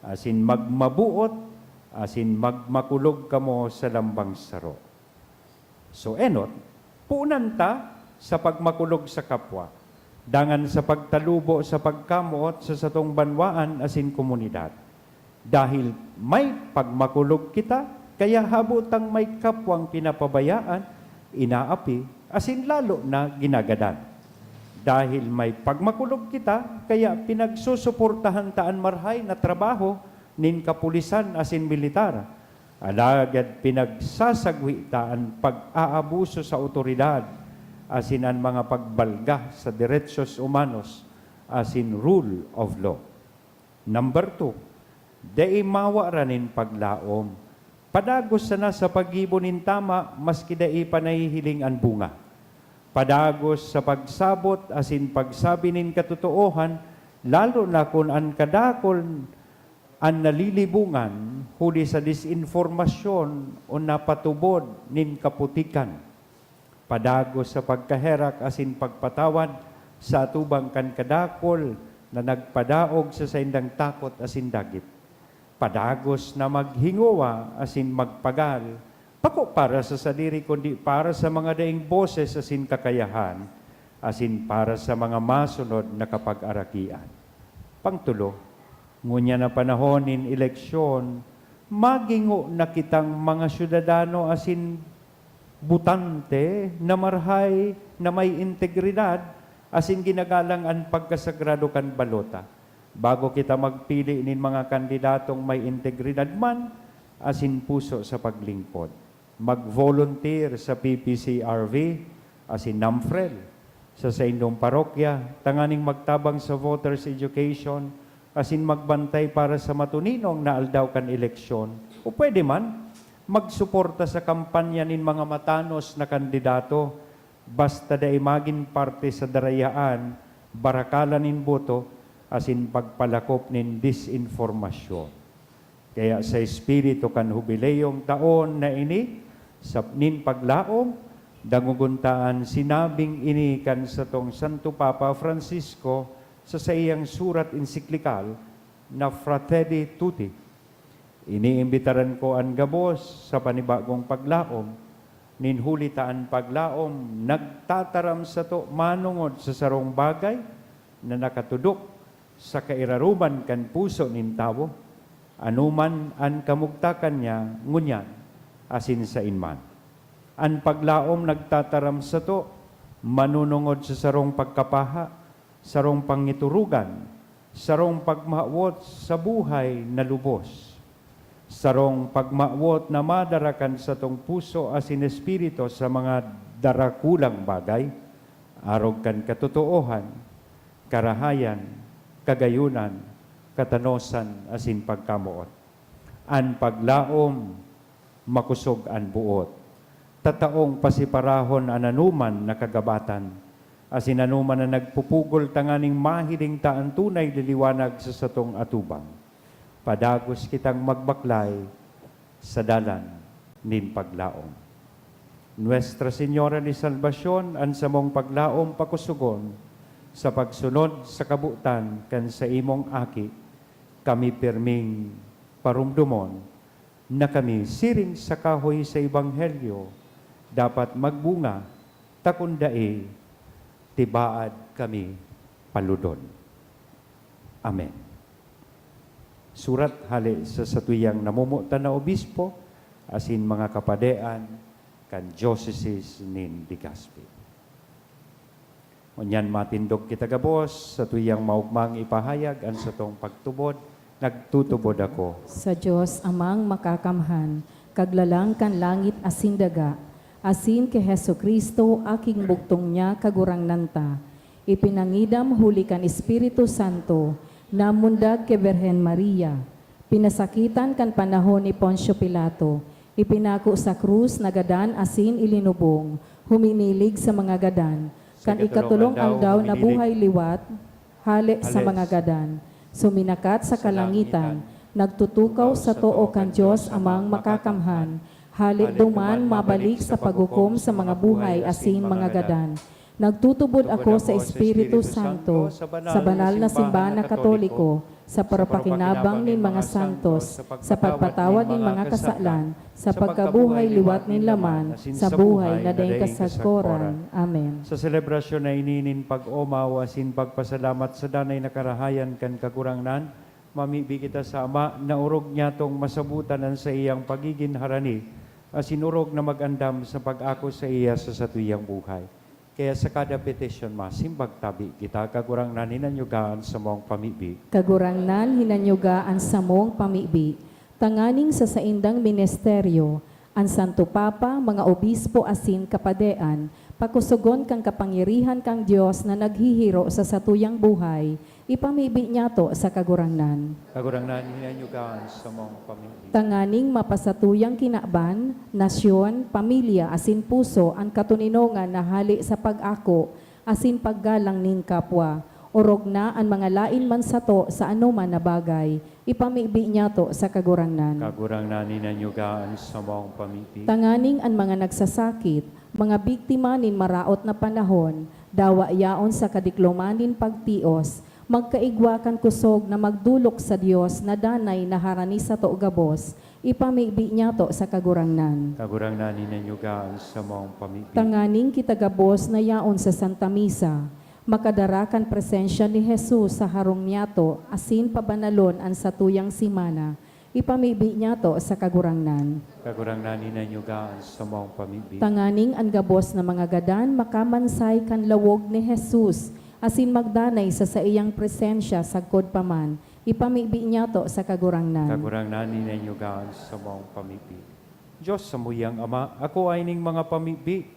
asin magmabuot, asin magmakulog kamo sa lambang saro." So, enot, punan ta sa pagmakulog sa kapwa, dangan sa pagtalubo sa pagkamoot sa satong banwaan asin komunidad. Dahil may pagmakulog kita, kaya habo tang may kapwang pinapabayaan, inaapi, asin lalo na ginagadan. Dahil may pagmakulog kita, kaya pinagsusuportahan ta an marahay na trabaho nin kapulisan asin militar. Alagad pinagsasagwi ta an pag-aabuso sa awtoridad asin an mga pagbalga sa derechos humanos asin rule of law. Number two, dai mawaran nin paglaom. Padagos sana sa paggibo nin tama maski dai pa nahihiling an bunga. Padagos sa pagsabot asin pagsabi nin katotoohan, lalo na kun an kadakul an nalilibongan huli sa disinformasyon o napatubod nin kaputikan. Padagos sa pagkaherak asin pagpatawad sa atubang kan kadakul na nagpadaog sa saindang takot asin dagit. Padagos na maghingowa asin magpagal, bako para sa sadiri kundi para sa mga daing boses asin kakayahan, asin para sa mga masunod na kapagarakian. Pangtulo, ngunyan na panahon nin eleksyon, magingo na kitang mga syudadano asin botante na marahay, na may integridad, asin ginagalang an pagkasagrado kan balota. Bago kita magpili nin mga kandidatong may integridad man asin puso sa paglingkod, mag-volunteer sa P P C R V asin NAMFREL sa saindong parokya, tanganing magtabang sa voters' education asin magbantay para sa matuninong na aldaw kan eleksyon, o pwede man, magsuporta sa kampanya nin mga matanos na kandidato, basta dai magin parte sa darayaan, barakalan nin boto, asin pagpalakop nin disinformasyon. Kaya sa espiritu kan hubileyong taon na ini, sa nin paglaom, dangogon ta an sinabing ini kan satong Santo Papa Francisco sa saiyang surat ensiklikal na Fratelli Tutti. Iniimbitaran ko an gabos sa panibagong paglaom, nin huli ta an paglaom nagtataram sato manongod sa sarong bagay na nakatudok sa kairaroman kan puso nin tawo, anoman an kamugtakan niya ngunyan asin saen man. An paglaom nagtataram sato manunungod sa sarong pagkapaha, sarong pangiturugan, sarong pagmawot sa buhay na lubos, sarong pagmawot na madara kan satong puso asin espiritu sa mga darakulang bagay, arog kan katotoohan, karahayan, kagayonan, katanosan, asin pagkamoot. An paglaom, makosog an boot. Tataong pasiparahon an anoman na kagabatan, asin anoman na nagpupugol tanganing mahiling ta an tunay na liwanag sa satong atubang. Padagos kitang magbaklay sa dalan nin paglaom. Nuestra Señora de Salvacion, an samong paglaom pakosogon sa pagsunod sa kabotan kan saimong Aki, kami pirming paromdomon na kami siring sa kahoy sa ebanghelyo dapat magbunga, ta kun dai, tibaad kami paludon. Amen. Surat hale sa satuyang namomotan na obispo asin mga kapadean kan Diocese nin Legazpi. Ngunyan matindog kita gabos, satuyang maogmang ipahayag an satong pagtubod, nagtutubod ako. Sa Dios Amang Makakamhan, Kaglalang kan langit asin daga, asin ki Jesu-Cristo, Aking bugtong niya, Kagurangnan ta. Ipinangidam huli kan Espiritu Santo, namundag ki Birhen Maria, pinasakitan kan panahon ni Poncio Pilato, ipinako sa krus, nagadan asin ilinubong, huminilig sa mga gadan. Sa Kan ikatolong ikatolong aldaw, aldaw, huminilig. nabuhay liwat, hale sa Hale. mga gadan. Suminakat sa Sa kalangitan, kalangitan. nagtutukaw sa too kan Diyos Amang Makakamhan, hale Hale duman duman mabalik mabalik sa sa paghukom paghukom sa sa mga mga buhay buhay asin asin mga mga gadan. gadan. Nagtutubod Tubod ako ako sa sa Espiritu Espiritu Santo, Santo, sa banal sa banal na na simbahan simbahan na na Katoliko, Katoliko, sa sa parapakinabang parapakinabang nin nin mga mga santos, santos, sa sa pagpatawad pagpatawad nin nin mga mga kasalan, kasalan, sa sa pagkabuhay pagkabuhay liwat liwat nin nin laman, laman, asin sa sa buhay buhay na na daing daing kasagkoran. kasagkoran. Amen. Sa selebrasyon na ini nin pag-omaw asin pagpasalamat sa danay na karahayan kan Kagurangnan, mamibi kita sa Ama na orog niyatong masabotan an saiyang pagigin harani, asin orog na mag-andam sa pag-ako saiya sa satuyang buhay. Kaya sa kada petisyon, masimbag tabi kita, Kagurangnan, hinanyuga an samong pamibi. Kagurangnan, hinanyuga an samong pamibi. Tanganing sa saindang ministeryo, an Santo Papa, mga obispo asin kapadean, pakosogon kan kapangyarihan kan Dios na naghihiro sa satuyang buhay, ipamibi niyato sa Kagurangnan. Kagurangnan, hinanyuga an samong pamibi. Tanganing mapasatuyang kinaban, nasyon, pamilya asin puso an katoninongan na hale sa pag-ako asin paggalang nin kapwa. Orog na an mga laen man sato sa anoman na bagay, ipamibi niyato sa Kagurangnan. Kagurangnan, hinanyuga an samong pamibi. Tanganing an mga nagsasakit, mga biktima nin maraot na panahon, dawa yaon sa kadikloman nin pagtios, magkaigwa kan kusog na magdolok sa Dios na danay na harani sato gabos, ipamibi niyato sa Kagurangnan. Kagurangnan, hinanyuga an samong pamibi. Tanganing kita gabos na yaon sa Santa Misa, makadara kan presensya ni Jesus sa harong niyato asin pabanalon an satuyang semana, ipamibi niyato sa Kagurangnan. Kagurangnan, hinanyuga an samong pamibi. Tanganing an gabos na mga gadan makamansay kan lawog ni Jesus asin magdanay sa saiyang presensya sagkod pa man, ipamibi niyato sa Kagurangnan. Kagurangnan, hinanyuga an samong pamibi. Dios samuyang Ama, akoa ining mga pamibi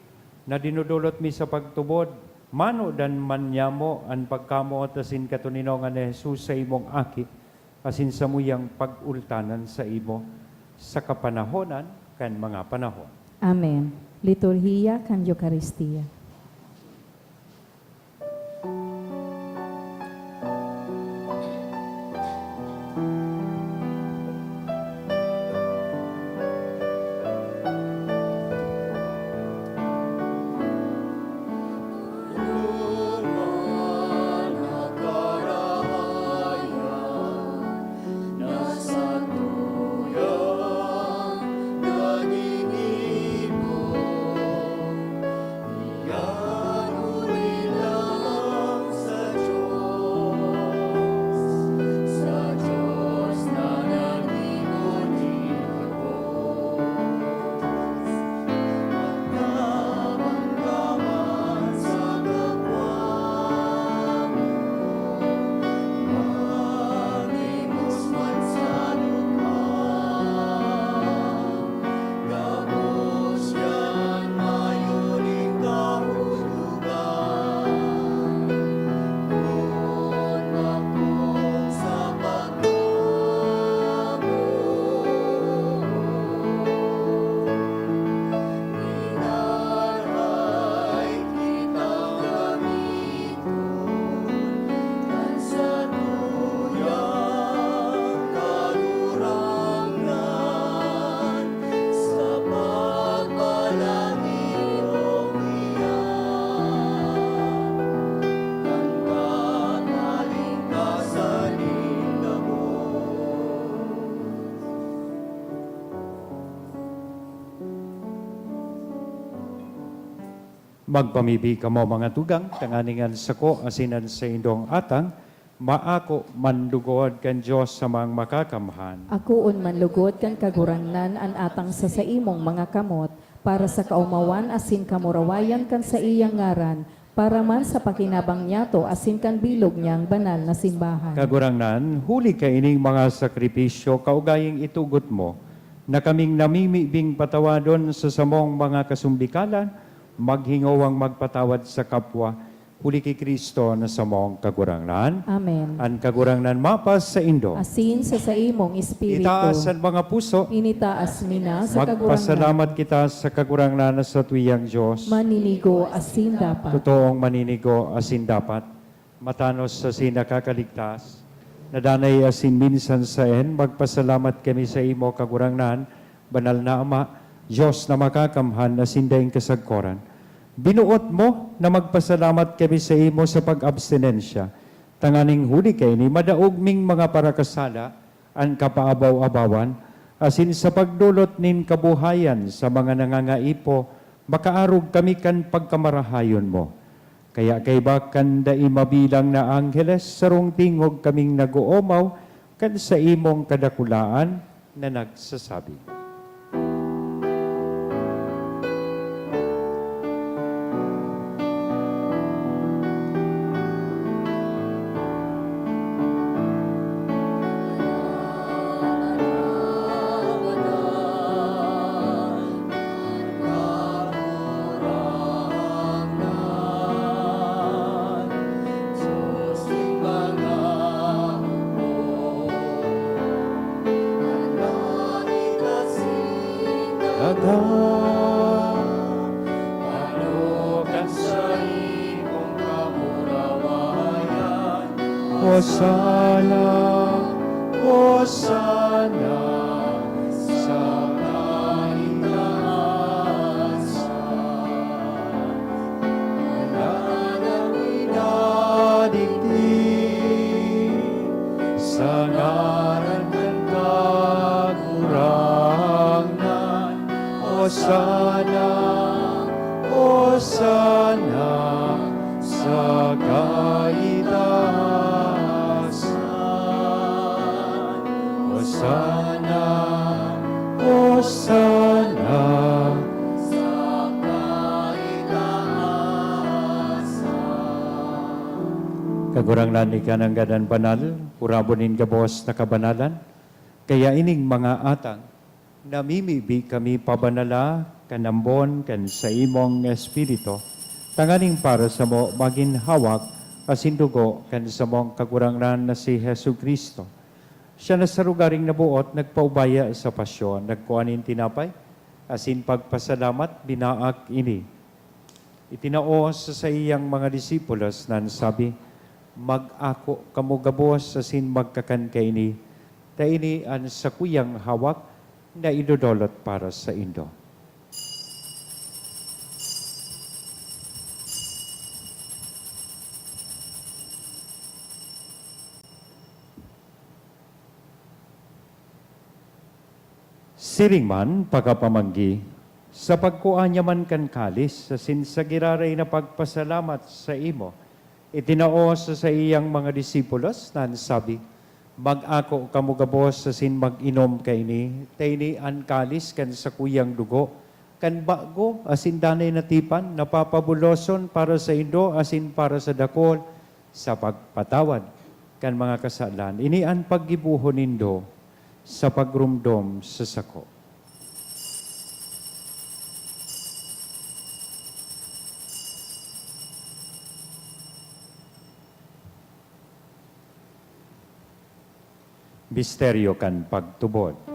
na dinodolot mi sa pagtubod, manodan man nyamo an pagkamoot asin katoninongan ni Jesus sa imong Aki, asin samuyang pag-ultanan saimo sa kapanahonan kan mga panahon. Amen. Liturhiya kan Eukaristia. Magpamibi kamo, mga tugang, tanganing an sako asin an saindong atang maako man lugod kan Dios Amang Makakamhan. Akoon man lugod kan Kagurangnan an atang sa saimong mga kamot, para sa kaomawan asin kamurawayan kan saiyang ngaran, para man sa pakinabang niyato asin kan bilog niyang banal na simbahan. Kagurangnan, huli kaining mga sakripisyo, kaugayang itugot mo na kaming namimibing patawadon sa samong mga kasumbikalan, maghingowang magpatawad sa kapwa, Huli ki Cristo na samong Kagurangnan. Amen. An Kagurangnan mapasaindo. Asin sa saimong espiritu. Itaas an mga puso. Initaas mi na sa Kagurangnan. Magpasalamat kita sa Kagurangnan na satuyang Dios. Maninigo asin dapat. Totoong maninigo asin dapat. Matanos asin nakakaligtas. Nadanay asin minsan saen, magpasalamat kami sa imo, Kagurangnan, Banal na Ama, Dios na makakamhan asin daing kasagkoran. Binuot mo na magpasalamat kami sa imo sa pag-abstinensya, tanganing huli kaini madaog ming mga parakasala an kapaabaw-abawan, asin sa pagdolot nin kabuhayan sa mga nangangaipo, makaarog kami kan pagkamarahayon mo. Kaya kaiba kan dai mabilang na angheles, sarong tingog kaming nag-oomaw kan saimong kadakulaan na nagsasabi, Daga, ano kan saimong kamurawayan? Hosana, Hosana sa kaitaasan. Wala nang minadigdi sa ngaran kan Kagurangnan. Hosana, Hosana sa kaitaasan. Hosana, Hosana sa kaitaasan. Kagurangnan, ika nanggad an banal, urabon nin gabos na kabanalan. Kaya ining mga atang, namimibi kami pabanala kan ambon kan saimong Espiritu, tanganing para samo magin hawak asin dugo kan samong Kagurangnan na si Jesu-Cristo. Siya na sa lugaring naboot nagpaubaya sa pasyon, nagkua nin tinapay, asin pagpasalamat, binaak ini. Itinao sa saiyang mga disipulos na nagsabi, "Mag-ako kamo gabos asin magkakan kaini, ta ini an sakuyang hawak na idodolot para saindo." Siring man, pakapamanggi, sa pagkua niya man kan kalis asin sa giraray na pagpasalamat saimo, itinao sa saiyang mga disipulos na nagsabi, "Mag-ako kamo gabos asin mag-inom kaini, ta ini an kalis kan sakuyang dugo, kan bago asin danay na tipan, na papabuloson para saindo asin para sa dakul, sa pagpatawad kan mga kasalan. Ini an paggibohon nindo sa pagromdom sa sako." Misteryo kan pagtubod.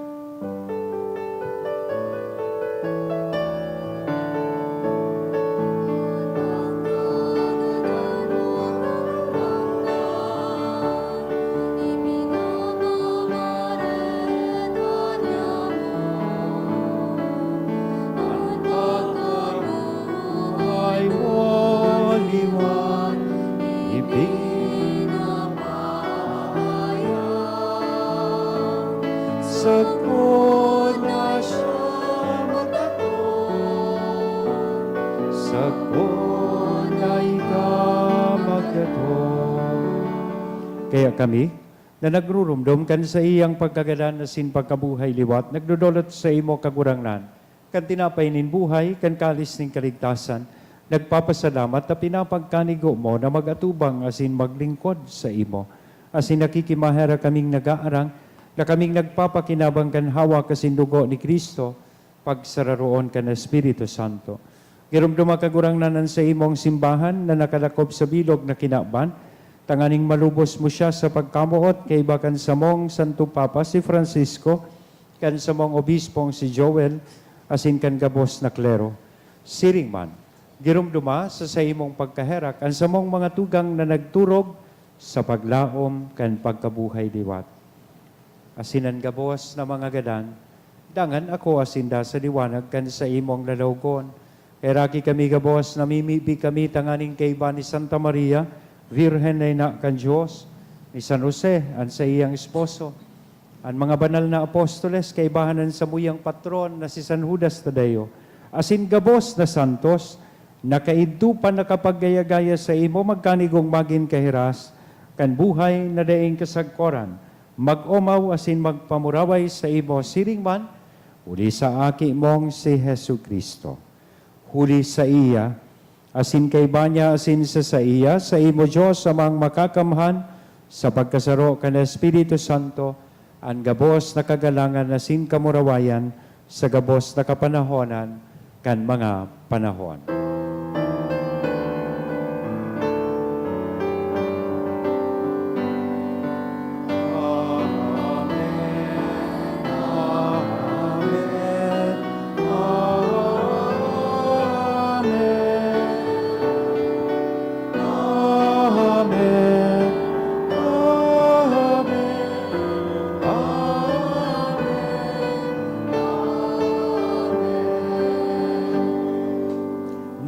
Sagkod na siya magkatong, sagkod na ika magkatong. Kaya kami, na nagruromdom kan saiyang pagkagadan asin pagkabuhay liwat, nagdodolot saimo, Kagurangnan, kan tinapay nin buhay, kan kalis nin kaligtasan, nagpapasalamat ta pinapagkanigo mo na mag-atubang asin maglingkod saimo. Asin nakikimaherak kaming nag-aarang na kaming nagpapakinabang kan hawak asin dugo ni Cristo, pagsararoon kan Espiritu Santo. Giromdoma, Kagurangnan, an saimong simbahan na nakalakop sa bilog na kinaban, tanganing malubos mo siya sa pagkamoot kaiba kan samong Santo Papa, si Francisco, kan samong obispong si Joel, asin kan gabos na klero. Siring man, giromdoma sa saimong pagkaherak an samong mga tugang na nagturog sa paglaom kan pagkabuhay liwat. Asin an gabos na mga gadan, dangan akoa sinda sa liwanag kan saimong lalawgon. Kaheraki kami gabos, namimibi kami tanganing kaiba ni Santa Maria, Birhen na ina kan Dios, ni San Jose, an saiyang esposo, an mga banal na apostoles, kaibahan an samuyang patron na si San Judas Tadeo, asin gabos na santos, na kaidto pa nakapaggaya-gaya saimo, magkanigong magin kahiras kan buhay na daing kasagkoran, mag-omaw asin magpamuraway saimo siring man, huli sa Aki mong si Jesu-Cristo. Huli saiya, asin kaiba niya, asin sa saiya, saimo, Dios Amang Makakamhan, sa pagkasaro kan Espiritu Santo, an gabos na kagalangan asin kamurawayan sa gabos na kapanahonan kan mga panahon.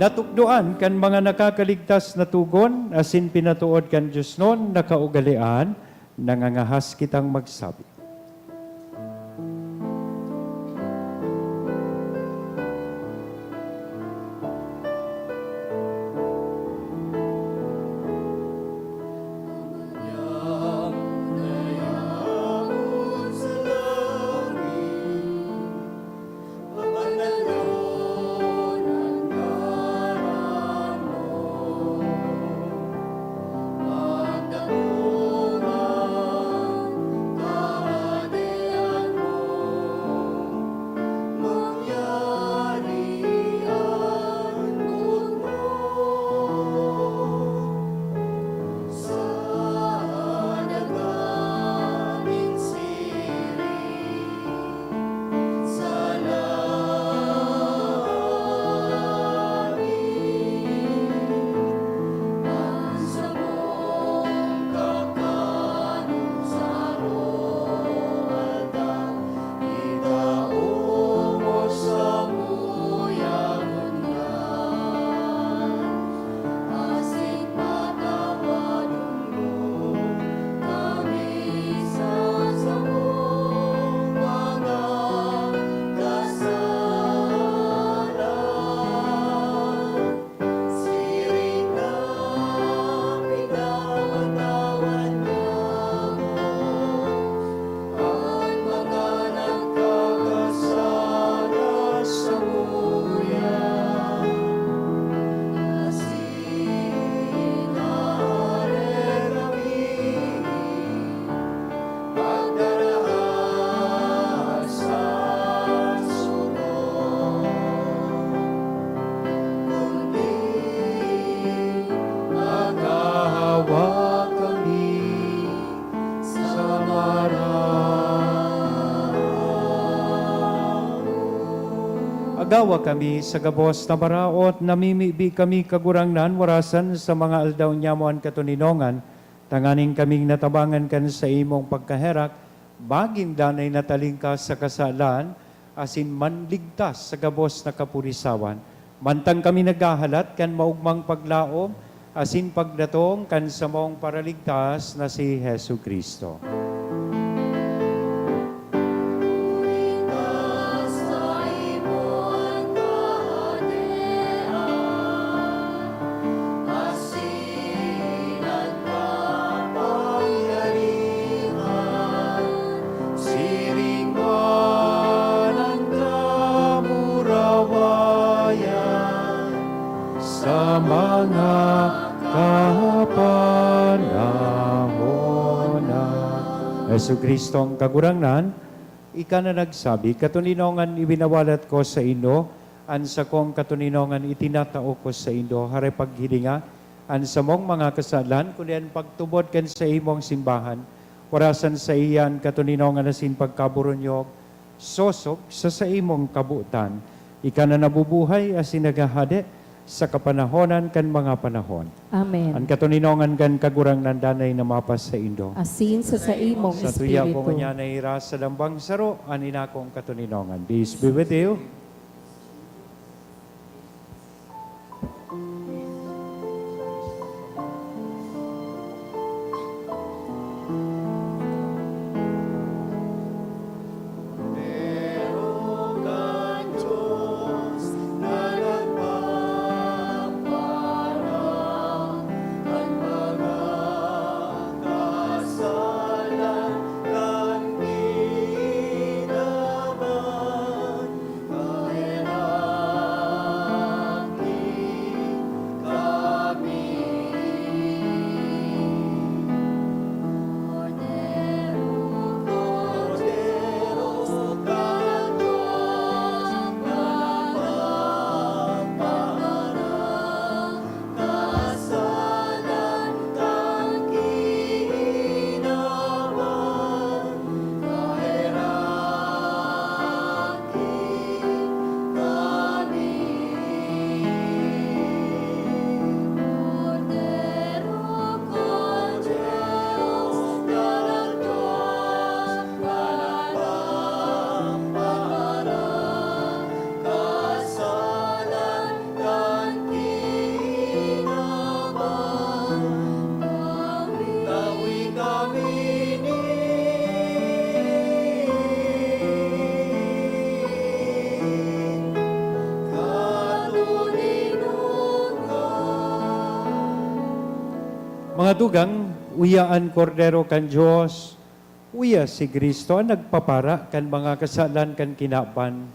Natukdoan kan mga nakakaligtas na togon asin pinatood kan diosnon na kaugalean, nangangahas kitang magsabi. Agawa kami sa gabos na maraot, namimibi kami, Kagurangnan, warasan sa mga aldaw nyamo an katoninongan, tanganing kaming natabangan kan saimong pagkaherak, magin danay na talingkas sa kasalan, asin manligtas sa gabos na kapurisawan, mantang kami naghahalat kan maogmang paglaom asin pagdatong kan samong Paraligtas na si Jesu-Cristo. Siring man an kamurawayan sa mga kapanahonan. Jesu-Cristong Kagurangnan, ika na nagsabi, "Katoninongan iwinawalat ko sainyo, An sakong katoninongan itinatao ko saindo, haray paghilinga an samong mga kasalan, kundi an pagtubod kan saimong simbahan. Orasan saiya an katoninongan asin pagkaburunyog, sosog sa saimong kabotan. Ika na nabubuhay asin naghahade sa kapanahonan kan mga panahon. Amen. An katoninongan kan Kagurangnan danay na mapasaindo. Asin sa saimong Sa tuya ko espiritu. Ngunyan na ira sa lambang saro, an inakong katoninongan. Peace be with you. Mga tugang, uya an Kordero kan Dios, uya si Cristo an nagpapara kan mga kasalan kan kinaban,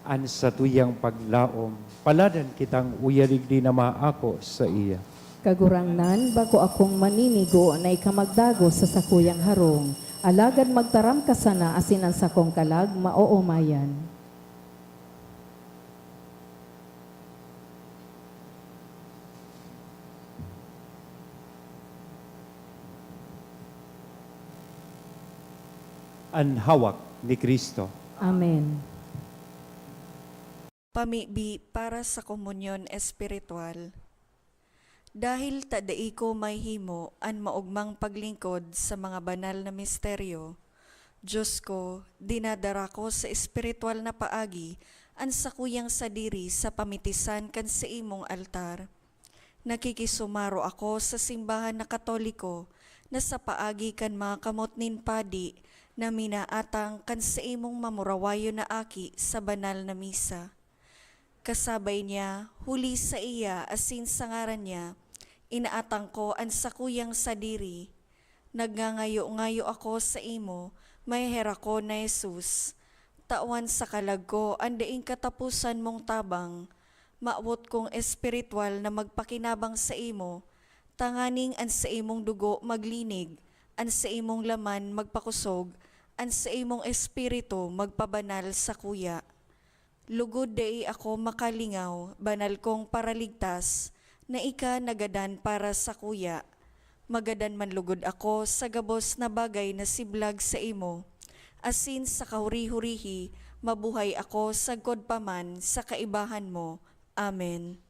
an satuyang paglaom. Paladan kitang uya digdi na maako saiya. Kagurangnan, bako akong maninigo na ika magdagos sa sakuyang harong, alagad magtaram ka sana asin an sakong kalag maoomayan. An hawak ni Cristo. Amen. Pamibi para sa komunyon espiritual. Dahil ta dai ko mahihimo an maogmang paglingkod sa mga banal na misteryo, Dios ko, dinadara ko sa espiritual na paagi an sakuyang sadiri sa pamitisan kan saimong altar. Nakikisumaro ako sa simbahan na Katoliko na sa paagi kan mga kamot nin padi na minaatang kan saimong mamurawayon na aki sa banal na misa. Kasabay niya, huli saiya asin sa ngaran niya, inaatang ko an sakuyang sadiri. Nagngangayo-ngayo ako saimo, maheherakon na Jesus. Tawan sa kalag ko an daing kataposan mong tabang. Mawot kong espiritual na magpakinabang saimo, tanganing an saimong dugo maglinig, an saimong laman magpakosog, an saimong espiritu magpabanal sakuya. Lugod dai ako makalingaw, banal kong Paraligtas, na ika nagadan para sakuya. Magadan man lugod ako sa gabos na bagay na siblag saimo, asin sa kahuri-hurihi mabuhay ako sagkod pa man sa kaibahan mo. Amen.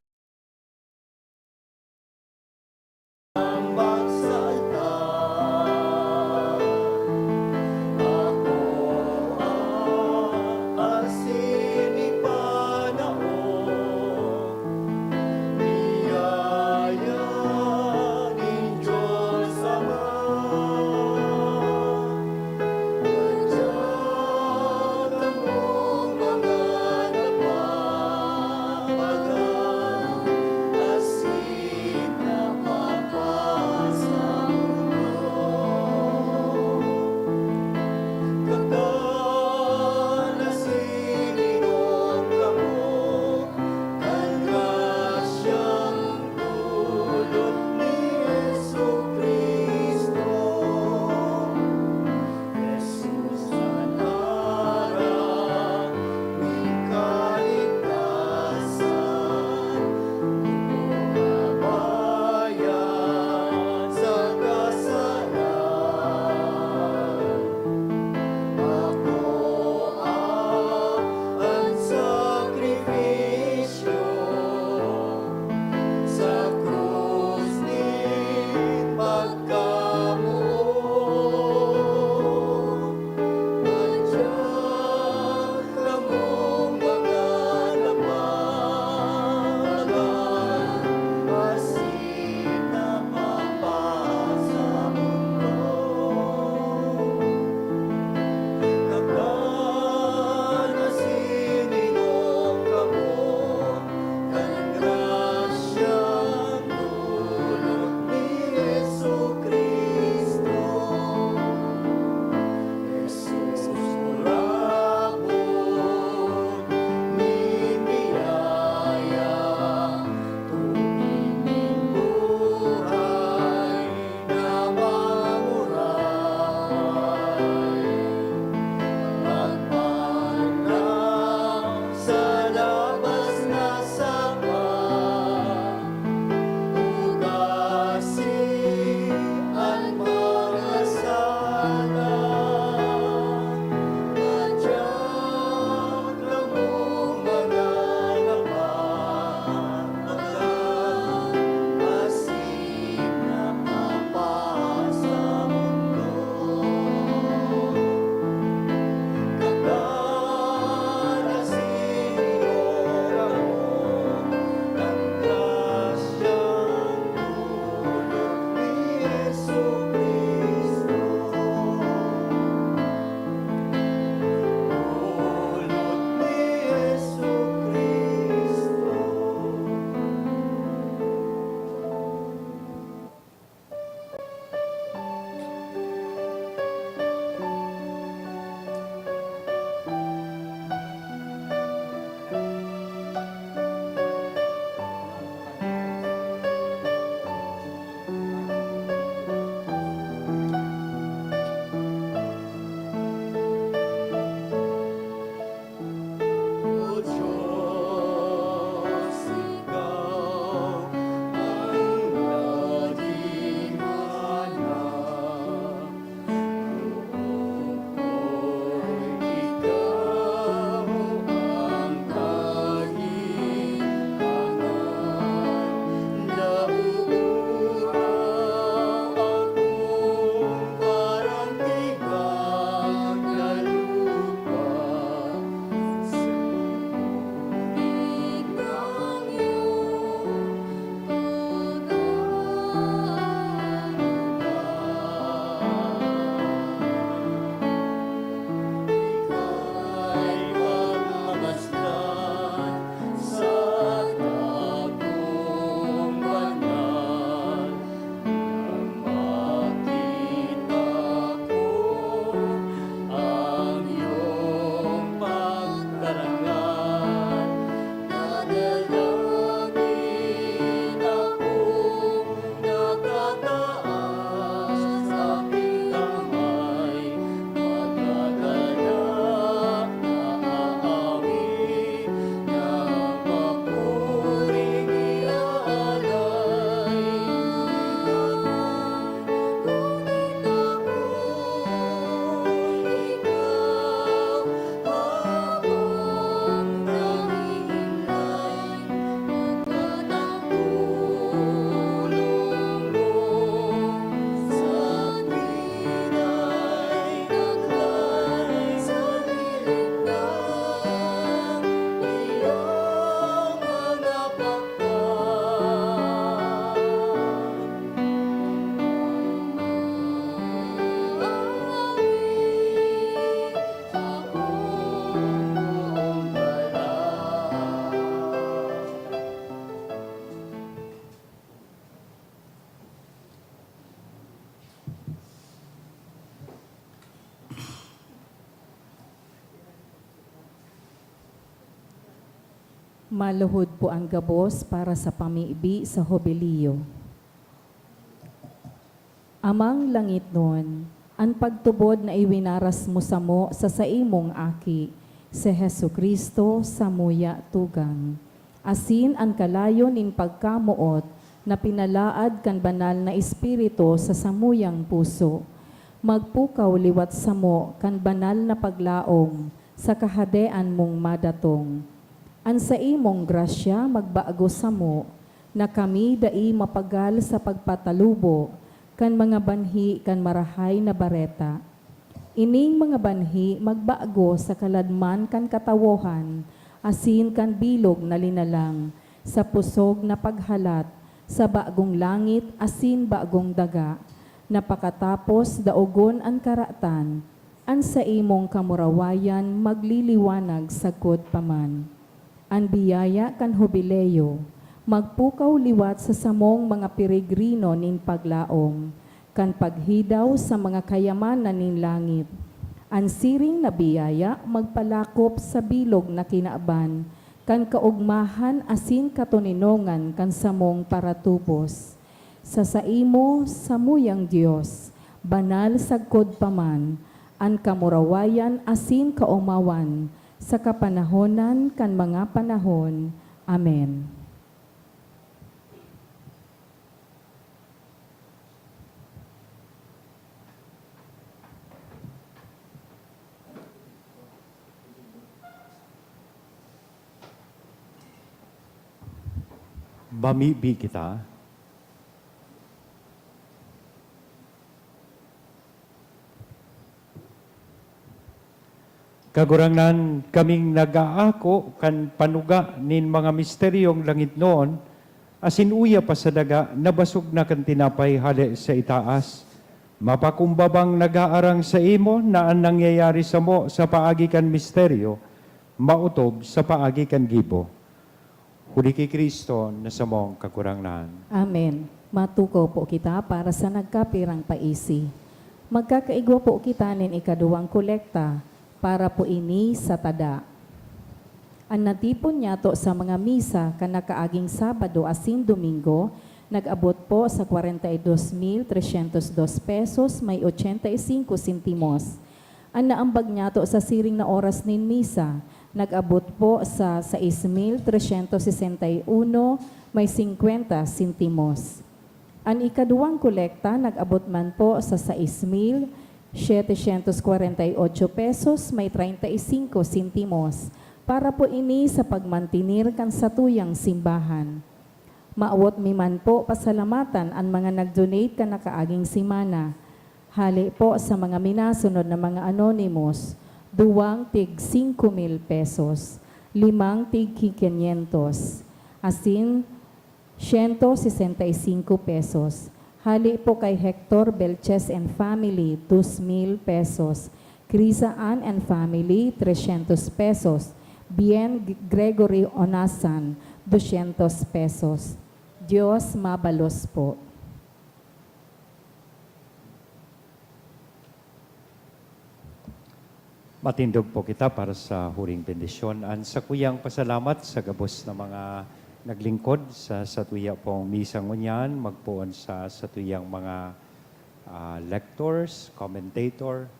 Maluhod po an gabos para sa pamibi sa Hobilyo. Amang langitnon, an pagtubod na iwinaras mo samo sa saimong Aki, si Jesu-Cristo, samuya tugang, asin an kalayo nin pagkamoot na pinalaad kan Banal na Espiritu sa samuyang puso, magpukaw liwat samo kan banal na paglaom sa Kahadean mong madatong. An saimong grasya magbago samo, na kami dai mapagal sa pagpatalubo kan mga banhi kan Marahay na Bareta. Ining mga banhi magbago sa kaladman kan katawohan asin kan bilog na linalang, sa pusog na paghalat sa bagong langit asin bagong daga, na pakatapos daogon an karatan, an saimong kamurawayan magliliwanag sagkod pa man. An biyaya kan Hubileo magpukaw liwat sa samong mga peregrino nin paglaom, kan paghidaw sa mga kayamanan nin langit. An siring na biyaya magpalakop sa bilog na kinaban kan kaogmahan asin katoninongan kan samong paratubos. Sa saimo, samuyang Dios, banal sagkod pa man, an kamurawayan asin kaomawan, sa kapanahonan kan mga panahon. Amen. Mamibi kita. Kagurangnan, kaming nag-aako kan panuga nin mga misteryong langitnon, asin uya pa sa daga na basog na kan tinapay hale sa itaas. Mapakumbabang nag-aarang saimo na an nangyayari samo sa paagi kan misteryo maotob sa paagi kan gibo. Huli ki Cristo na samong Kagurangnan. Amen. Matukaw po kita para sa nagkapirang paisi. Magkakaigwa po kita nin ikaduwang kolekta para po ini sa tada. An natipon niyato sa mga misa kan nakaaging Sabado asin Domingo nag-abot po sa kwarenta y dos mil tresyentos dos pesos may ochenta y singko sentimos. An naambag niyato sa siring na oras nin misa nag-abot po sa sais mil tresyentos sesenta y uno may singkwenta sentimos. An ikaduwang kolekta nag-abot man po sa sais mil setecientos kwarenta y ocho pesos may treinta y cinco sentimos, para po ini sa pagmantener kan satuyang simbahan. Mawot mi man po pasalamatan an mga nag-donate kan nakaaging semana. Hale po sa mga minasunod na mga anonymous, duwang tig singko mil pesos, limang tig kinyentos, asin siyento sesenta y singko pesos. Hale po kay Hector Belches and family, dos mil pesos. Krisa Ann and family, tresyentos pesos. Bien G-, Gregory Onasan, dosyentos pesos. Dios mabalos po. Matindog po kita para sa huring bendisyon. An sakuyang pasalamat sa gabos na mga naglingkod sa satuya pong misa ngunyan, magpoon sa satuyang mga, ah, lectors, commentator,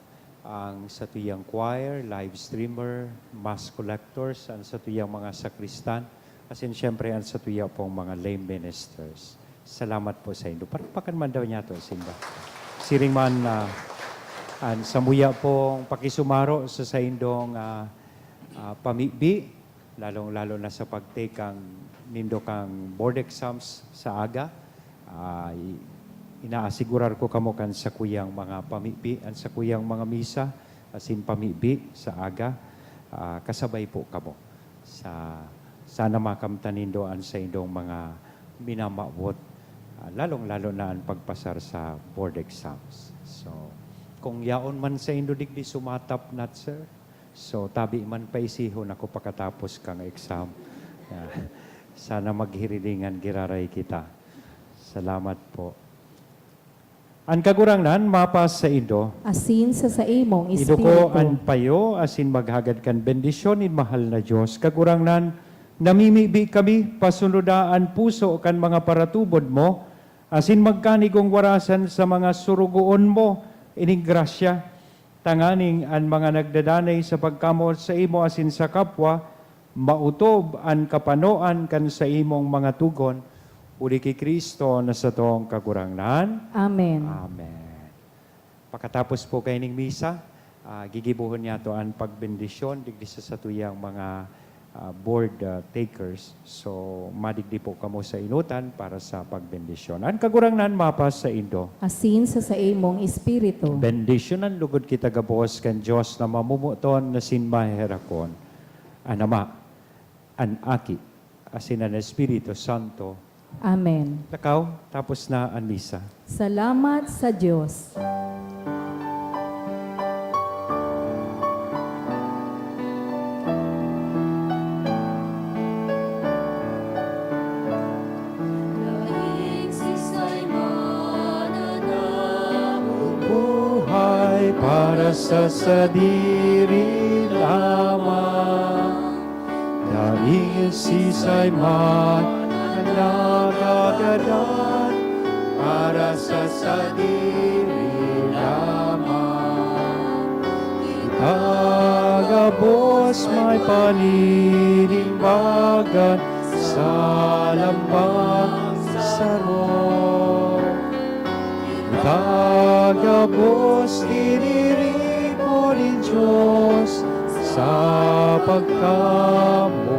ang satuyang choir, live streamer, mass collectors, ang satuyang mga sakristan, asin siyempre ang satuya pong mga lay ministers. Salamat po sa indo. Palakpakan man daw niyato, simba. Siring man, ah, an samuya pong pakisumaro sa saindong, ah, ah, pamibi, lalong-lalo na sa pag-take ang nindo kang board exams sa aga. Ah, i-, inaasigurar ko kamo kan sakuyang mga pamibi, an sakuyang mga misa, asin pamibi sa aga, ah, kasabay po kamo. Sa, sana makamtan nindo an saindong mga minamawot, ah, lalong-lalo na an pagpasar sa board exams. So, kung yaon man saindo digdi sumatapnat, sir, so, tabi man paisihon ako pakatapos kang exam. Ah, sana maghirilingan giraray kita. Salamat po. An Kagurangnan mapasaindo. Asin sa saimong Iduko espiritu. An payo asin maghagad kan bendisyon nin mahal na Dios. Kagurangnan, Namimibi kami, pasunoda an puso kan mga paratubod mo, asin magkanigong warasan sa mga surugoon mo ining grasya, tanganing an mga nagdadanay sa pagkamoot saimo asin sa kapwa, maotob an kapanoan kan saimong mga togon, huli ki Cristo na satong Kagurangnan. Amen. Amen. Pakatapos po kaining misa, ah, gigibohon niyato an pagbendisyon digdi sa satuyang mga, ah, board, ah, takers. So, madigdi po kamo sa enotan para sa pagbendisyon. An Kagurangnan mapasaindo. Asin sa saimong espiritu. Bendisyonan lugod kita gabos kan Dios na mamomoton asin maheherakon, an Ama, an Aki, asin an Espiritu Santo. Amen. Lakaw, tapos na an misa. Salamat sa Dios. Daing si Simon na nagbubuhay para sa sadiri lamang. Daing si Simon na nagagadan para sa sadiri lamang. Kita gabos may paninimbagan sa lambang saro. Kita gabos tiniripo nin Dios sa pagkamoot.